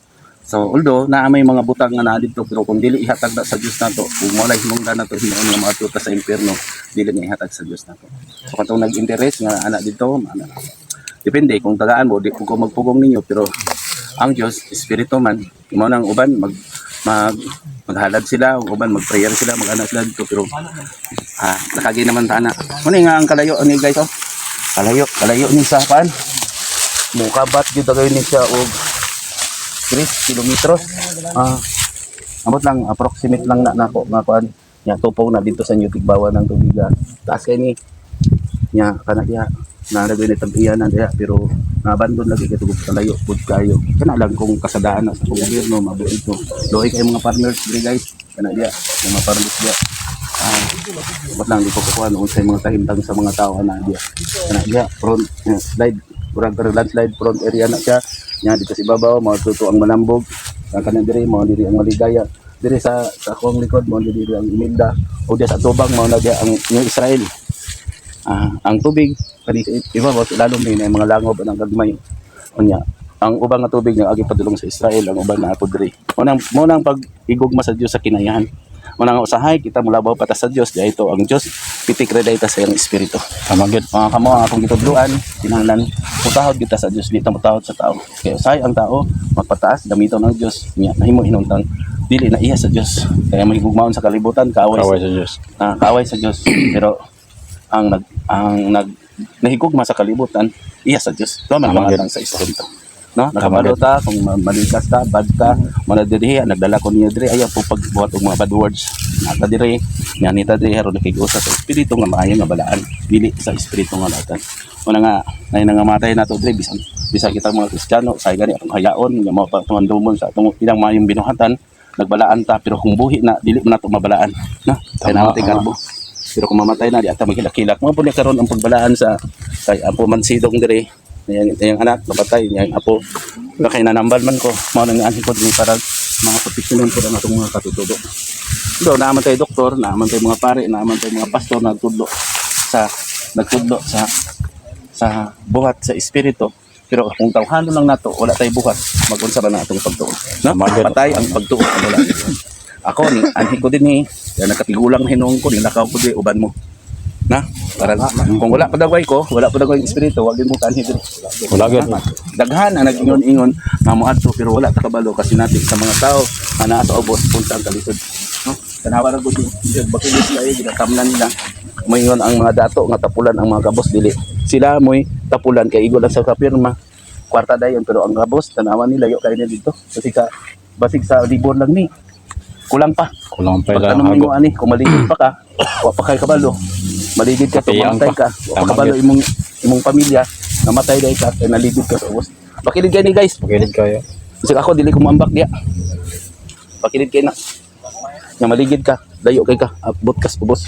So although naa may mga butang nga naa didto pero kung dili ihatag na sa Dios nato ug walay hinungdan nato hinuon nga maadto ta sa impyerno dili nga ihatag sa Dios nato. So katong nag-interest nga ana didto ana depende kung tagaan mo di ko magpugong ninyo pero ang Dios espiritu man mao nang uban mag mag maghalad sila ug uban mag-prayer sila mag-ana sila dito pero ah nakagi naman ta ana muna nga ang kalayo ani guys oh kalayo kalayo ni sa pan mukabat gyud kayo ni siya og 3 kilometros ah abot lang approximate lang na nako nga kuan nya tupong na dito sa New Tigbawan ng tubig ah. Taas kay ni nya kana diha na ni tabiyan na diha pero naabandon lagi kay tugod kalayo pud kayo kana lang kung kasadaan na sa gobyerno mabuo ito doy kay mga farmers diri guys kana diha mga farmers diha ah dapat lang di ko kukuha unsay mga kahimtang sa mga tao ana diha kana diha front eh, slide murag pero landslide front area na siya nya dito sa ibabaw mao to ang malambog. Ang kanang diri mao diri ang Maligaya. Diri sa akong likod mao diri ang Imelda. O diya sa tubang mao na diya ang New Israel. Ang tubig kani sa ibabaw sa ilalom ni mga langob ang gagmay. Unya, ang ubang nga tubig nga agi padulong sa Israel, ang uban naa po diri. Mo nang pag-igugma sa Dios sa kinayahan. Mo nang usahay kita mulabaw pa ta sa Dios, diay ito ang Dios pitik ra ta sa iyang espiritu. Tama gyud. Mga kamo ang akong gitudloan, kinahanglan mutahod kita sa Dios, di ta mutahod sa tao. Kay usahay ang tao magpataas gamiton ang Dios, niya nahimo hinuntang dili na iya sa Dios. Kaya mahigugmaon sa kalibutan, kaaway Kaaway sa Diyos. kaaway sa Dios. Pero ang nag nahigugma sa kalibutan, iya sa Dios. Tuwa man Tama, pangatang sa espiritu. No, Tama, nakabalo ta kung malikas ta, bad ka, manadirihi, nagdala ko niya diri ayaw po pagbuhat og mga bad words. Nata diri, nga nita diri aron nakig-usa sa espiritu nga maayo nga balaan, dili sa espiritu nga latan. Una nga, nay nangamatay nato diri bisan bisan kita mga Kristiyano, say gani atong hayaon nga mao pa tumandumon sa atong ilang maayong binuhatan, nagbalaan ta pero kung buhi na dili man nato mabalaan, no? Kay Tama, namatay tama. garbo. Pero kung mamatay na, di ata maghilak-hilak. Mga po niya karon ang pagbalaan sa kay Apo Mansidong dire. Niyang, niyang anak, napatay, niyang apo. Na kay nanambal man ko, mao nang anhi ko ni para mga proteksyonan po ang atong mga katutubo. Do, naaman tayo doktor, naaman tayo mga pare, naaman tayo mga pastor nagtudlo sa buhat sa espiritu. Pero kung tawhanon lang nato, wala tayo buhat, magunsa ba na atong pagtuo? No? Tama, gyud. Patay ang pagtuo ang wala. Ako ni anhi ko din ni, kaya nakatigulang na hinuong ko, nilakaw ko di uban mo. Na? Para kung wala pa dagway ko, wala pa dagway ang espiritu, wag din mo kanhi diri. Wala gyud. Daghan ang nag-ingon-ingon nga moadto pero wala ta kabalo kasi natin sa mga tao nga naa sa ubos punta ang kalisod. No? Tanawa ra gud yung bakilis kayo ginatamnan nila. Moingon ang mga dato nga tapulan ang mga kabos dili. Sila mo'y tapulan kay igo lang sa kapirma. Kwarta dayon pero ang kabos tanawa nila yo kay dito kasi ka basig sa libon lang ni. Kulang pa. Kulang pa ilang Pagtanong hago. nimo ani, kung maligid pa ka, wa pa kay kabalo. Maligid ka, Kapiyang tumatay pa. ka, wa pa Tama kabalo gyud. imong pamilya, namatay dai ka, kay naligid ka sa ubos. Pakilid kay ni guys. Pakilid kayo. Kasi ako dili ko maambak diya. Pakilid kay na. Nga maligid ka, layo kay ka, abot ka sa ubos.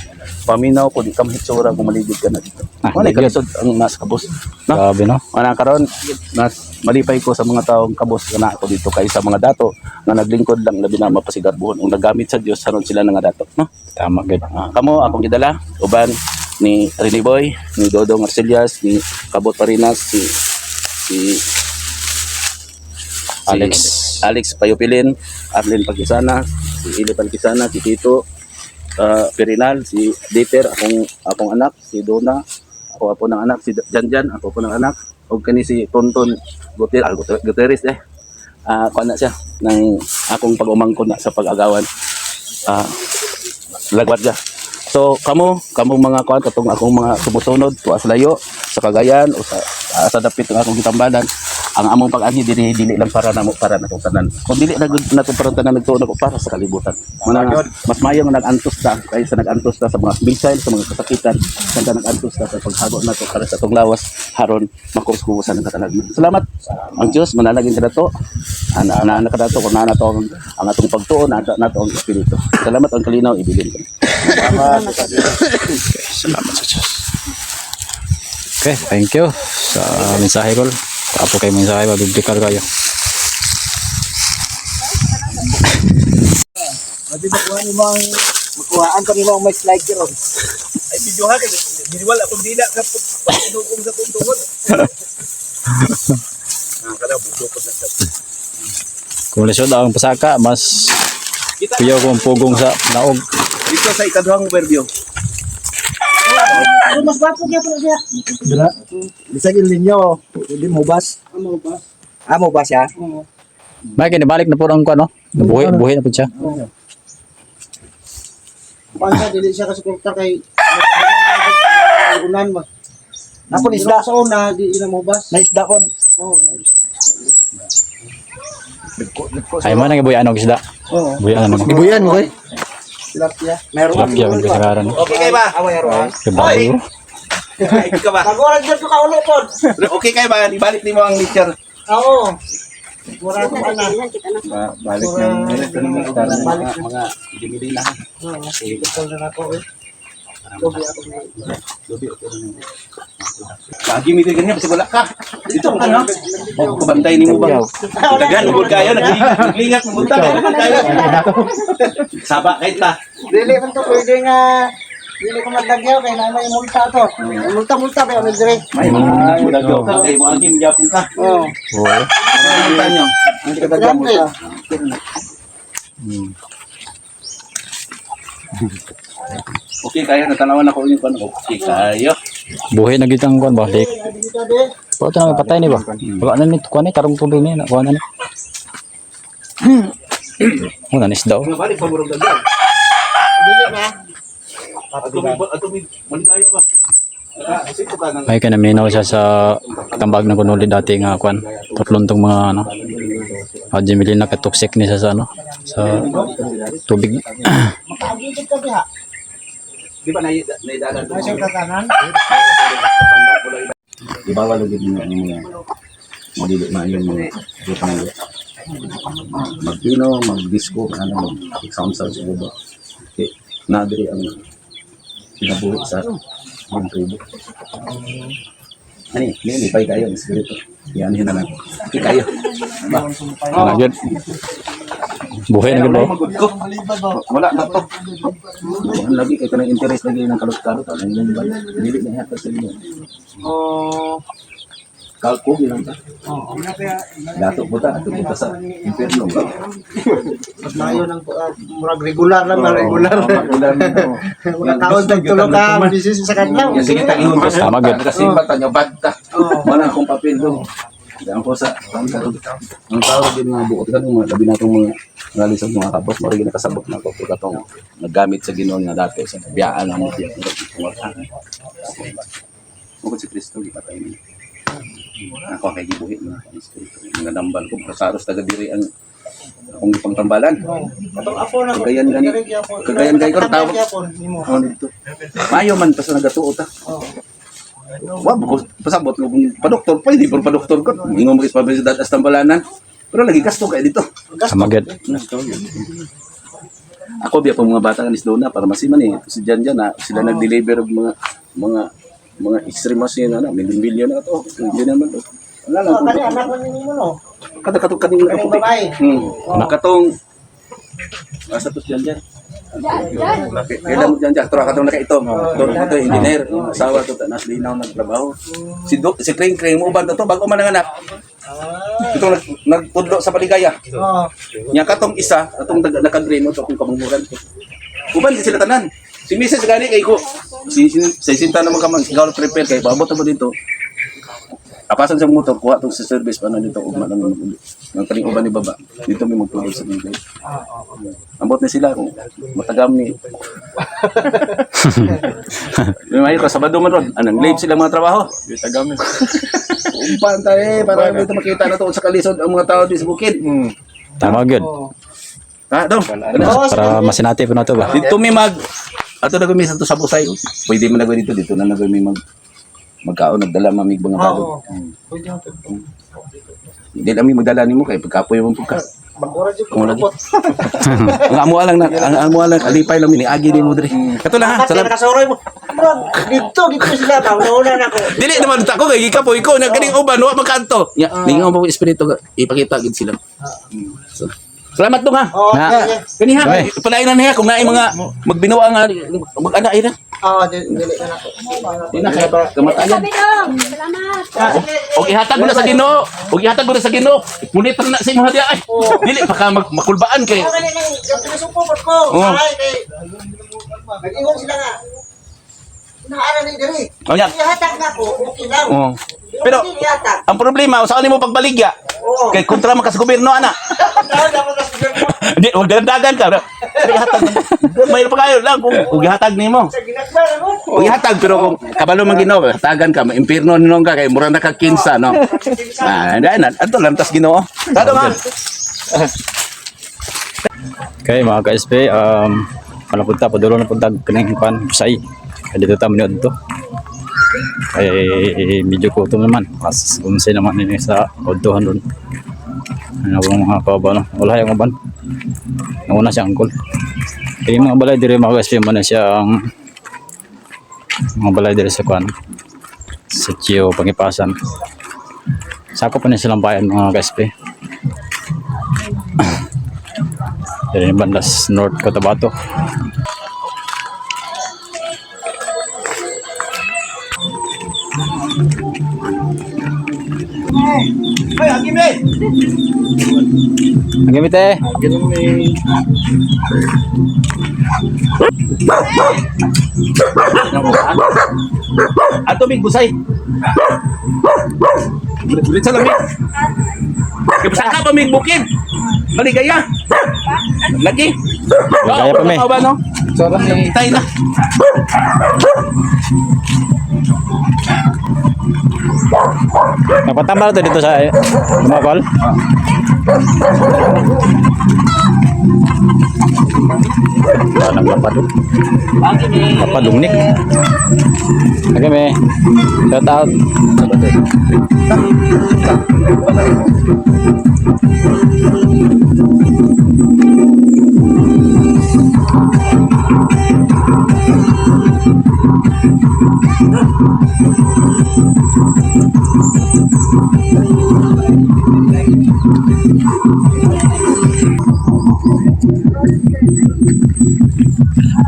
Paminaw ko di ka mahitsura kung maligid ka na dito. Ah, Wala hindi gyud. kalisod ang nasa kabos. No? Grabe no. Wala karon mas malipay ko sa mga taong kabos nga naa ako dito kaysa mga dato nga naglingkod lang labi na mapasigarbuhon ug nagamit sa Dios aron sila nga dato, no? Tama gyud. Kamo akong gidala uban ni Rene Boy, ni Dodong Arcelias, ni Kabot Parinas, si si si Alex. Alex Payupilin, Arlene Pagkisana, si Ili Pagkisana, si Tito Perinal, si Dieter, akong akong anak, si Donna, ako apo ng anak, si Janjan, ako po ng anak, ug kani si Tonton Gutierrez, Gutierrez eh. Kuan na siya ng akong pag-umangkon na sa pag-agawan. Lagwat siya. So kamo, kamo mga kuan katong akong mga sumusunod tuwa sa layo, sa Cagayan o sa dapit ng akong gitambalan, ang among pag-anhi diri dili lang para namo para natong tanan. Kung dili na gud nato para tanan nagtuon ako para sa kalibutan. Muna nga, mas maayo nga nag-antos ta kaysa nag-antos ta sa mga missile, sa mga kasakitan, kaysa nag-antos ta sa paghago nato para sa atong lawas haron makuskusan ang katalag. Salamat. Ang Dios manalagin ka nato. Ana ana ana ka nato kung naa nato ang atong pagtuon, naa nato ang espiritu. Salamat ang kalinaw ibilin ko. Salamat sa Diyos. Okay, thank you sa mensahe ko. Tapo kayo mensahe, mabiblikal kayo. Pwede makuha ni mo ang makuhaan pa ni mo ang may slide ron. Ay, video ha, kay giniwal akong dila sa pagtinugong sa tungtungod. Kung lisod ang pasaka, mas piyo kung pugong sa naog. Dito sa ikaduhang overview. Pero mas gwapo gyud po siya. Dira. Bisag yung linya oh. Hindi mo bas. Amo ba? Ah, mo bas siya? Oo. May kinibalik na po ang kuno. Buhi, buhi na po siya. Kuan siya dili siya kasi suporta kay unan ba. Ako ni isda. Sa una di ina mo bas. Na isda ko. Oo. Ay man ang buyan og isda. Oo. Buyan ano. Gibuyan mo kay. Tilapia. Meron. Tilapia man kasagaran. Okay kay ba? Away aro. Kabayo. Ay, ka ba? Pagorag jud ko kaulo pod. Okay kay ba? Ibalik nimo ang lechon. Oo. Mura ko ana. Balik ng mga mga dimili na. Tukol na ako eh. Dobi, okay lang. Lagi mi ganyan kasi wala ka. Dito ka no. Oh, kabantay nimo ba? Dagan ugod kayo, naglingat, naglingat mamunta kayo kayo. Saba kay ta. Dili man to pwede nga dili ko magdagyaw kay naa may multa to. Multa-multa ba may dire. May mga dagyo ka kay mo agi mi gyapon ka. Oh. Oo. Multa nyo. Ang kadagyan mo. Okay kayo, natanawan ako yung pan. Okay kayo. Buhi na gid ang kuan ba? Lake. Wala ito na patay ni ba? Wala na ni kuan ni tarong tubig ni kuan na ni. Wala ni isda. Oh. Mga balik pa murag dagyo. Dili na. Ato mi ato mi malikayo ba? Kasi ko ka nang Ay kay naminaw siya sa tambag na kunuli dati nga kuan. Tatlong tong mga ano. Ah, Jimmy na katoxic ni siya sa ano sa tubig. Makaagigit ka diha. Di ba naidalan to? Nasa tatanan. Ibawal lagi mo ang mga madili maayo mga butang. Magpino, magdisco, ano, mag sound sound sa ubo. Okay. Na diri ang kinabuhi sa mga tribo. Ani, ni lipay kayo ang espiritu. Yan na lang. Okay kayo. Ba? Wala gyud. Buhi na gid ba? Magud ko. Wala na to. Ang lagi kay kanang interest lagi ng kalot-kalot ang ilang ba. Dili na hatag sa inyo. Oh. Kalko bilang ta. Oh, Dato po ta, ato po ta sa impierno. Mas maayo nang murag regular lang, ba regular. Regular na to. Mga kaon tag tulo ka, busy sa kadlaw. Ya, sige, tag-ihon ko sa Tama, gyud. Nakasimba ta nyo, bad ta. Wala akong papel do. Diyan ko sa ang tao din mga buot kan mga labi natong mga ngalisod mga kabos mo rin nakasabot na ko pag atong naggamit sa Ginoo nga dati sa biyaan ang mga Mukod si Kristo gipatay niya. Ako kay gibuhi mga espiritu. Mga dambal ko kasaros taga diri ang akong gipangtambalan. Katong apo na ko. Kagayan gani. Kagayan gani ko tawag. Nimo. Oh, dito. Mayo man pa sa nagatuo ta. Wa ko pasabot ko kung pa-doktor pwede pero pa-doktor ko. Ingon mo is pa as tambalanan. Pero lagi gasto kay dito. Tama gyud. Ako biya pa mga bata nga nisdo na para masiman eh. Si Jan Jan na sila nag-deliver og mga mga mga extreme machine na milyon-milyon na to. Hindi naman to. Wala lang. Oh, kani anak man nimo no. Kada katong kaning Kaning nakaputi. babae. Katong asa to si Jan Jan? Kailan mo dyan dyan? Tura ka itong nakaitom. Tura ka ito, engineer. Yung asawa to, nas linaw nagtrabaho. Si Dok, si Kring Kring mo uban to, bago man ang anak. Itong nagpudlo sa paligaya. Oh. Nya katong isa, atong nakagreen mo to kung kamumuran to. Uban di sila tanan. Si Mrs. gani kay ko. Si si sa sinta naman ka man, ikaw prepare kay paabot mo dito. Apasan sa motor, kuha tong sa service pa na dito ugma lang mag-uli. Nang kaning uban ni baba. Dito may magtulog sa bigay. Ambot na sila kung matagam ni. May mayo ka Sabado man ron. Anang leave sila mga trabaho. Tagami. Umpan tayo eh, para dito makita na to sa kalisod ang mga tao di sa bukid. Tama gyud. Ha, dong. Para masinati po na to ba? Dito mi mag ato na gumi sa to sa Busay. Pwede man na gawin dito dito na na gumi mag magkaon nagdala mamig mga balod. Oo. Pwede mo to. Hindi lang mi magdala nimo kay pagkapoy mo pagka. Bagura jud Kung ko lagi. kapot. Ang amo lang na ang amo lang alipay lang niagi nimo diri. Kato lang ha. Salam. Salam. Nakasuroy mo. Murag dito dito sila ba una na ko. Dili naman ta ko kay gikapoy ko na kaning uban wa magkanto. Nya ningaw mo espiritu ipakita gid sila. So, salamat dong ha. Oh, Na. sige. Kani ha, Ay. palain na niya kung naay mga magbinuwa nga mag-ana ira. Oh, dili na nako. Di na kay kamatayan. Sabi dong, salamat. Og ihatag mo na sa Ginoo, og ihatag mo na sa Ginoo. Ngunit na sa imong hadiah ay. Dili pa ka makulbaan kay. Oh, kani nang pinasupot ko. Oh. Ay kay nag-ingon sila nga. Naara ni diri. Oh, nya. Ihatag na ko, okay lang. Oh. Pero Pero dili ihatag. ang problema usaon nimo pagbaligya? Oo. Kay kontra man ka sa gobyerno ana. Tao dapat sa gobyerno. Di wag dandagan ka. Pero ihatag may pa kayo lang kung kung ihatag nimo. Sa ginagma na mo. Kung ihatag pero kung kabalo man Ginoo, hatagan ka, maimpirno ninong ka kay mura na ka 15 no. Ah, dai na adto lang tas Ginoo. Tado nga. Okay mga ka-SP, ano punta, padulo na punta kaning kuan Busay. Kaya dito ta maniood to. Kay medyo gutom naman. Pas unsay naman ini sa odtohan doon. Ano ba mga kaaba no? Wala yung uban. Nauna siya angkol. Kaya mga balay dire mga ka-SP man na siya ang Mga balay diri sa kuan. Sa Chio Pangipasan. Sakop pa ni silang bayan, mga ka-SP. Diri ni Bandas, North Cotabato. Ay, agime. Ang gamit eh. Ato mig busay. Ulit sa lamig. Kaya ka pa mig bukid. Maligaya. Lagi. Maligaya pa, may. Ba, no? Itay na. Napatambal to dito sa Lumakol. Wala nang lapad. Lapad lungnik. Okay, me. Shout out.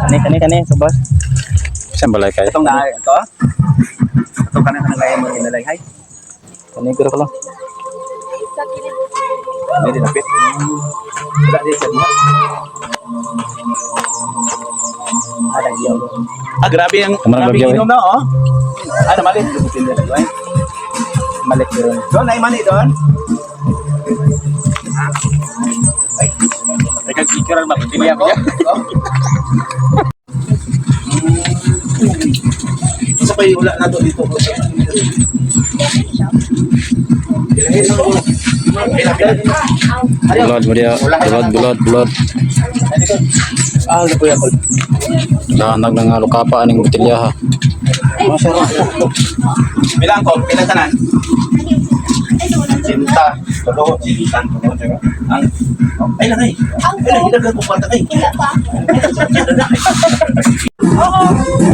Kani kani kani subas. Saan balay kayo? Itong na ito. Ito kanan kanan kaya mo inalay hay. Kani ko lang. May dinapit. Wala din sa diha. Ah, grabe ang Kumarang grabe lagyaw, eh. inom na oh. Ano mali? Malik ron. Doon ay mali doon. Ay. Teka, picture ba? Hindi ako. Isa pa yung wala na to dito. Bulod mo diya. Bulod, bulod, bulod. Ah, ano po yan? Nahanag ng lukapa aning botelya ha. Bilang ko, bilang tanan. Cinta, tulo, cinta, tulo, ang ay lang ay. Ay lang, ilagay ko kwarta kay.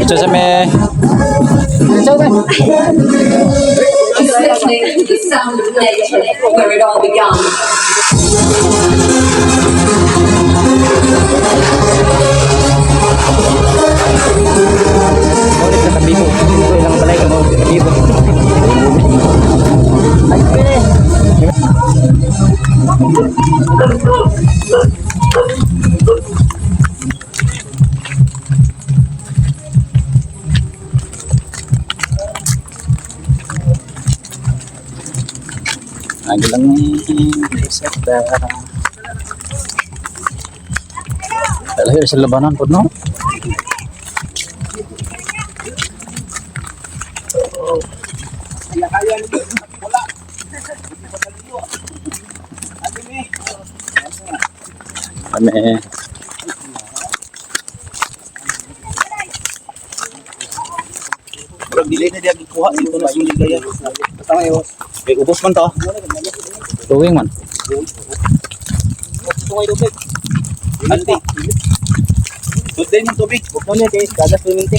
Ito sa me. He's listening to the sound of nature, where it all began. Ulit sa tabibo. Dito ilang balay ka mo tabibo. Agi lang ni Rosetta. Lahir sa labanan po, no? Kami. Murag dili na diya gikuha dito na sa Maligaya. Kay ubos man to. Tuwing man. Ante. Good din yung tubig. Mo ni kay gagas swimming.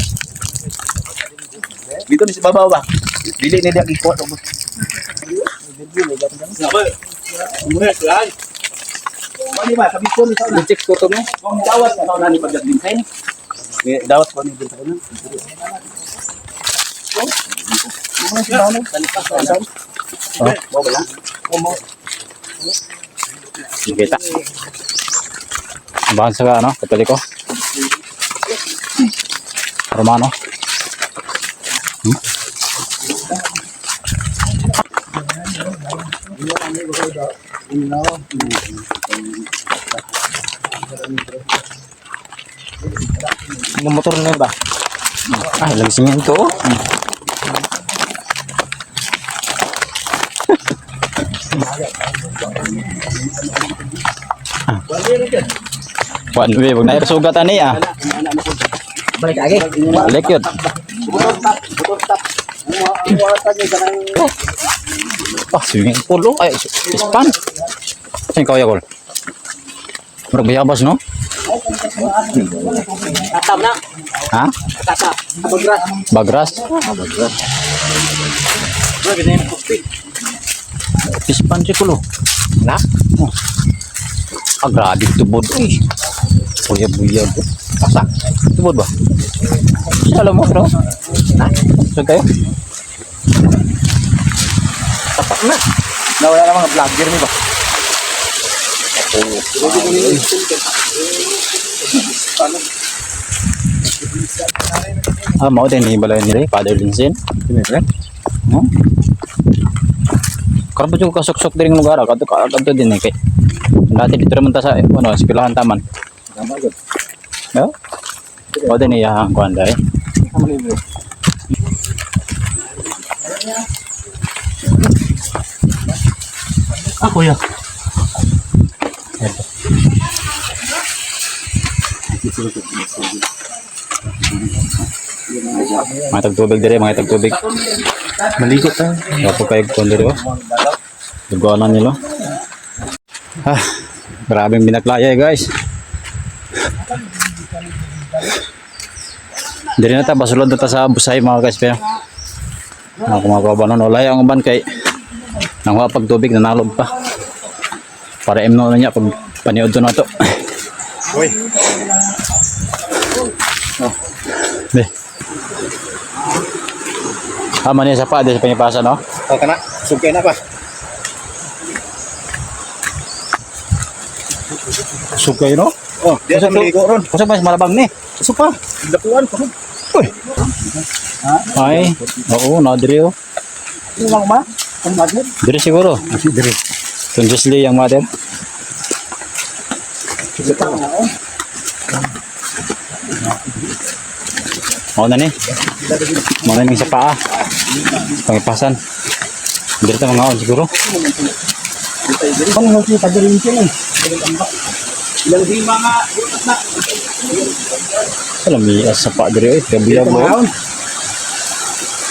Dito ni si babaw ba? Dili na diya gikuha ubos. Mali ba? Sabi ko ni sa una. Check ko to mo. Kung dawat na sa una ni pagdating. Eh, dawat ko ni din sa una. Kita. Bahan sa ano, Katoliko. Romano. Ang motor na yun ba? Ah, lagi simento. Oh. Wan, we, wag na sugat ani ah. Balik lagi. Balik yun. Ah, swimming pool oh. Ay, ispan. Saan kaya kol? Murag bayabas no? Tatam na. Ha? Tata. Bagras. Bagras? Bagras. Pispan si kulo. Na? Oh. Ah, grabe tubod. Uy. Buyag-buyag. Asa? Tubod ba? Siya alam mo, bro. Ha? Saan kayo? Tapak na. Nawala na mga vlogger ni ba? Ah, mao din ni balay nila, Father Vincent. No? Karon pa jud ko kasuksok diri ng lugar, ah. Kadto kadto din eh kay. Dati dito naman ta sa ano, eskwelahan taman. No? Mao din iya ang kuan dai. Ah, kuya. Mga tagtubig diri, mga tagtubig. Maligo tayo. Dapo kay kuan diri oh. Dugoanan nila. Ah, grabeng binaklaya eh, guys. Diri na ta basulod na ta sa busay mga guys pero. Ako mga ba nun, wala yung uban kay nangwa pag tubig nanalob pa. Para imno na niya pag paniod to na to. Uy. Oh. Be. Ah, man sa pa, di sa pangipasa, no? Oh, kana. Sugkay na pa. Sugkay, no? Oh, di sa maligo ron. Kasi mas malabang ni. Uso pa. Dapuan pa. Uy. Ay, oo, na diri oh. Ano ma? Ang mother? Diri siguro. Diri. Kung Lee ang mother. Mao na ni. Mao na ni sa paa. Pangipasan. Diri ta mga on siguro. Ang hoki padarin ko eh. Ilang hima nga butas na. Alam mi sa paa diri oy, kabiyag mo.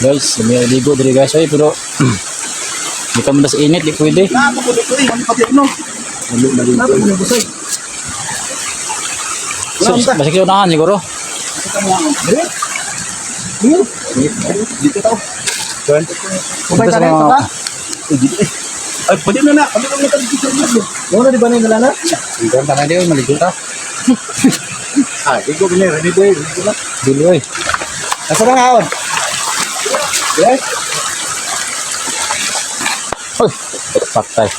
Guys, may ligo diri guys oy pero di ka man sa init, di pwede. Na ko dito eh, ano pati ano. So, basig unahan siguro. Dito tao. Dito sa mga Ay, pwede na na. Pwede na na dito. Wala di ba na nila na? Ligo ta na di maligo ta. Ah, ligo gini, ready boy, ligo na. dili oy. Asa na ngaon? Yes. Uy, patay.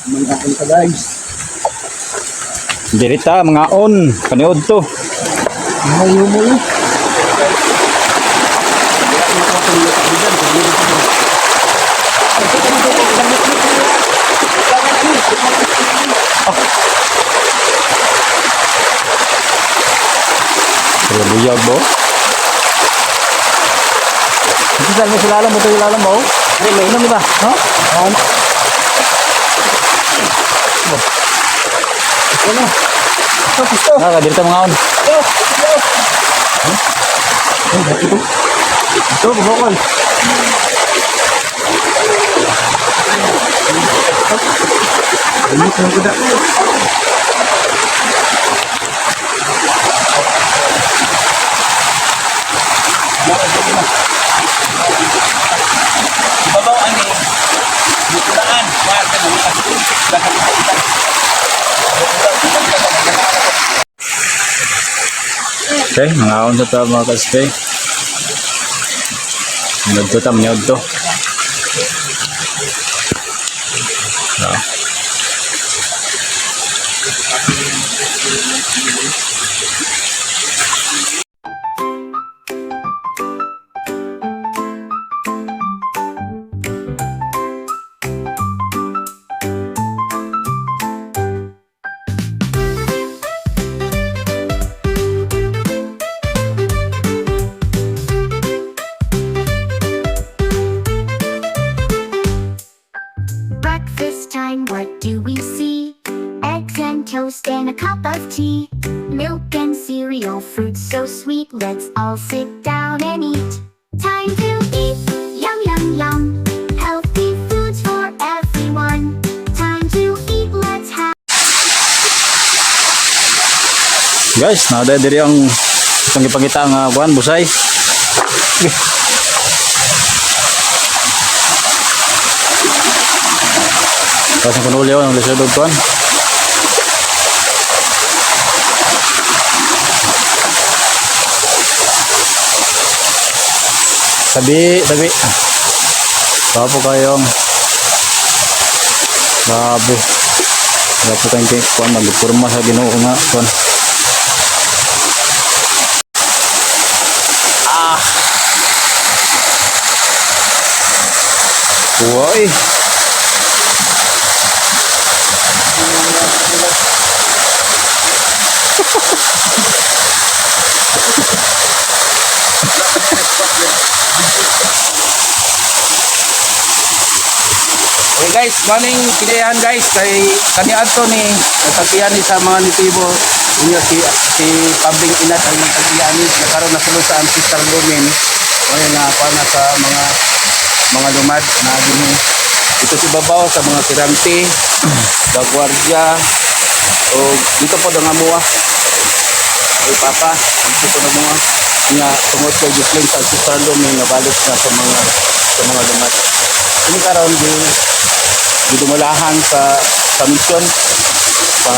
Mga ka guys. Dirita mga on, paniod to. Mga mo eh. Kaya buyag bo. Ito sa mo sila mo to ilalam mo. Dili inom di ba? No? Ano? Gusto, gusto. Naka dirita mga on. Gusto, bukol. Ibabaw ang ni. Bukulaan. Wag ka na. Okay, mga on sa ta mga kaspe. Paniod to ta, paniod to. Ah. Breakfast time, what do we see? Eggs and toast and a cup of tea. Milk and cereal, fruit so sweet. Let's all sit down and eat. Time to eat. Yum, yum, yum. Healthy foods for everyone. Time to eat, let's have. Guys, naa diri ang itong ipakita nga kuan busay. Kasi kuno uliw ang lisod og kuan. Tabi, tabi. Tapo kayong. Grabe. Wala po kayong kuan magpurma sa Ginoo nga kuan. Uy. Hey guys, morning kinayan guys kay kani adto ni nagtagian ni sa mga nitibo inyo si si Pabling Inat ang nagtagian ni nakaroon na sulod sa ancestral domain ngayon na pa na sa mga mga lumad na dinhi dito si Babaw sa mga Kiramti, Bagwardia o dito po ang amuha ay papa dito po ang amuha nga tungod kay Gislin sa ancestral domain nabalik na sa mga lumad. Ini karon di gidumulahan sa sa misyon sa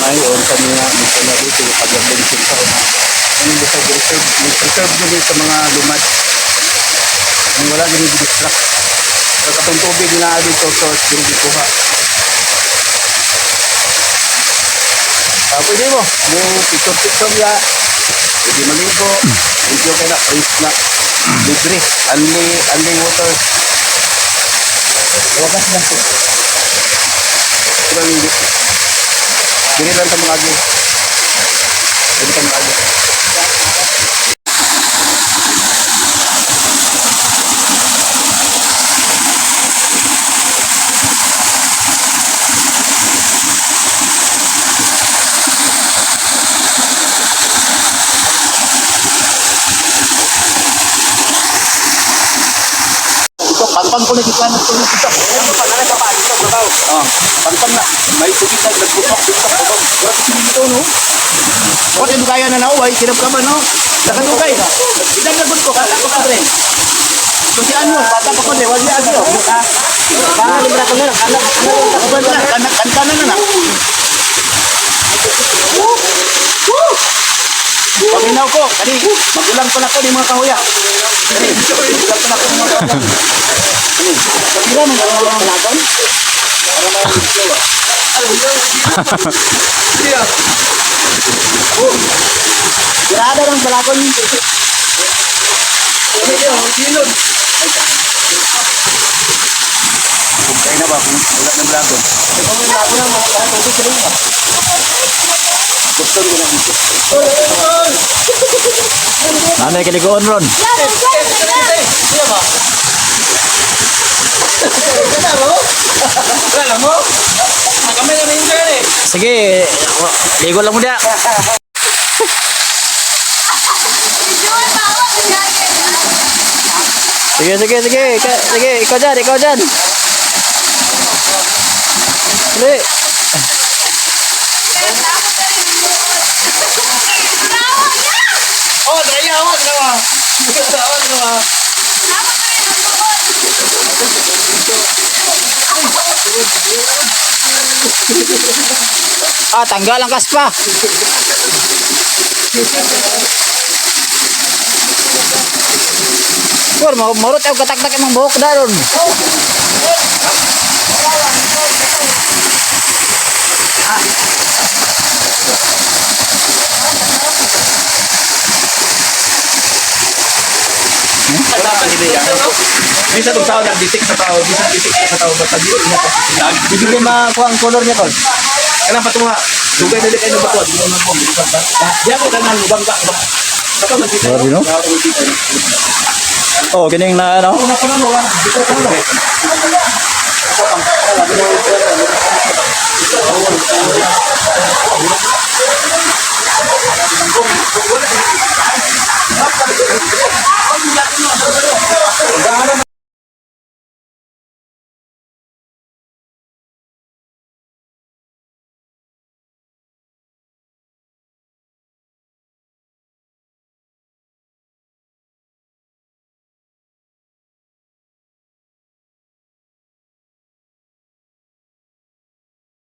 may o sa mga missionary sa pag-adventure sa una. Ano ba sa reserve, reserve gini sa mga lumad. Ang wala gini distract. Sa katong tubig na dito source diri gikuha. Ah, pwede mo. Mo picture picture ya. Pwede maligo. Medyo kay na fresh na. Libre. Only only water. Wagas na to. Pero hindi. Dili lang ta mga agi. Dili ta mga agi. Ito, pantang ko na dito ng tubig dito. Oh, pantang na. May tubig na nagputok dito sa bubong. Grabe dito, no? Wala mo kaya na nauway, kinab ka ba no? Nakadugay. Ilan na ko kala ko pre. So si ano, bata pa ko de, wala ano. Ba, libra ko na lang, anak, anak, anak, anak, na na. Paminaw ko, kani, magulang pa na ko ni mga kahuya. Kani, magulang pa na ko ni mga kahuya. Kani, kapila man ang mga Grada ng balakon. Kaya na ba kung wala ng dragon? Gusto ko na dito. Nanay kaliguon ron. Wala mo. Kami na rin dyan eh. Sige, ligo lang mo dia. Sige, sige, sige. Sige, ikaw dyan, ikaw dyan. Dali. Oh, draya, oh, drawa. Oh, drawa. Ah, tanggal ang kaspa. Por, marot ako kataktak imong buhok daron. Bisa itong tao nag-detect sa tao, bisa detect sa tao, basta di niya pa. Hindi ko makuha ang color niya, tol. Kanang patunga. Dugay dali kayo ng bato, di ko na po. Di ako kanang lubang ba. Baka magkita. Grabe, no? Oh, kining na ano?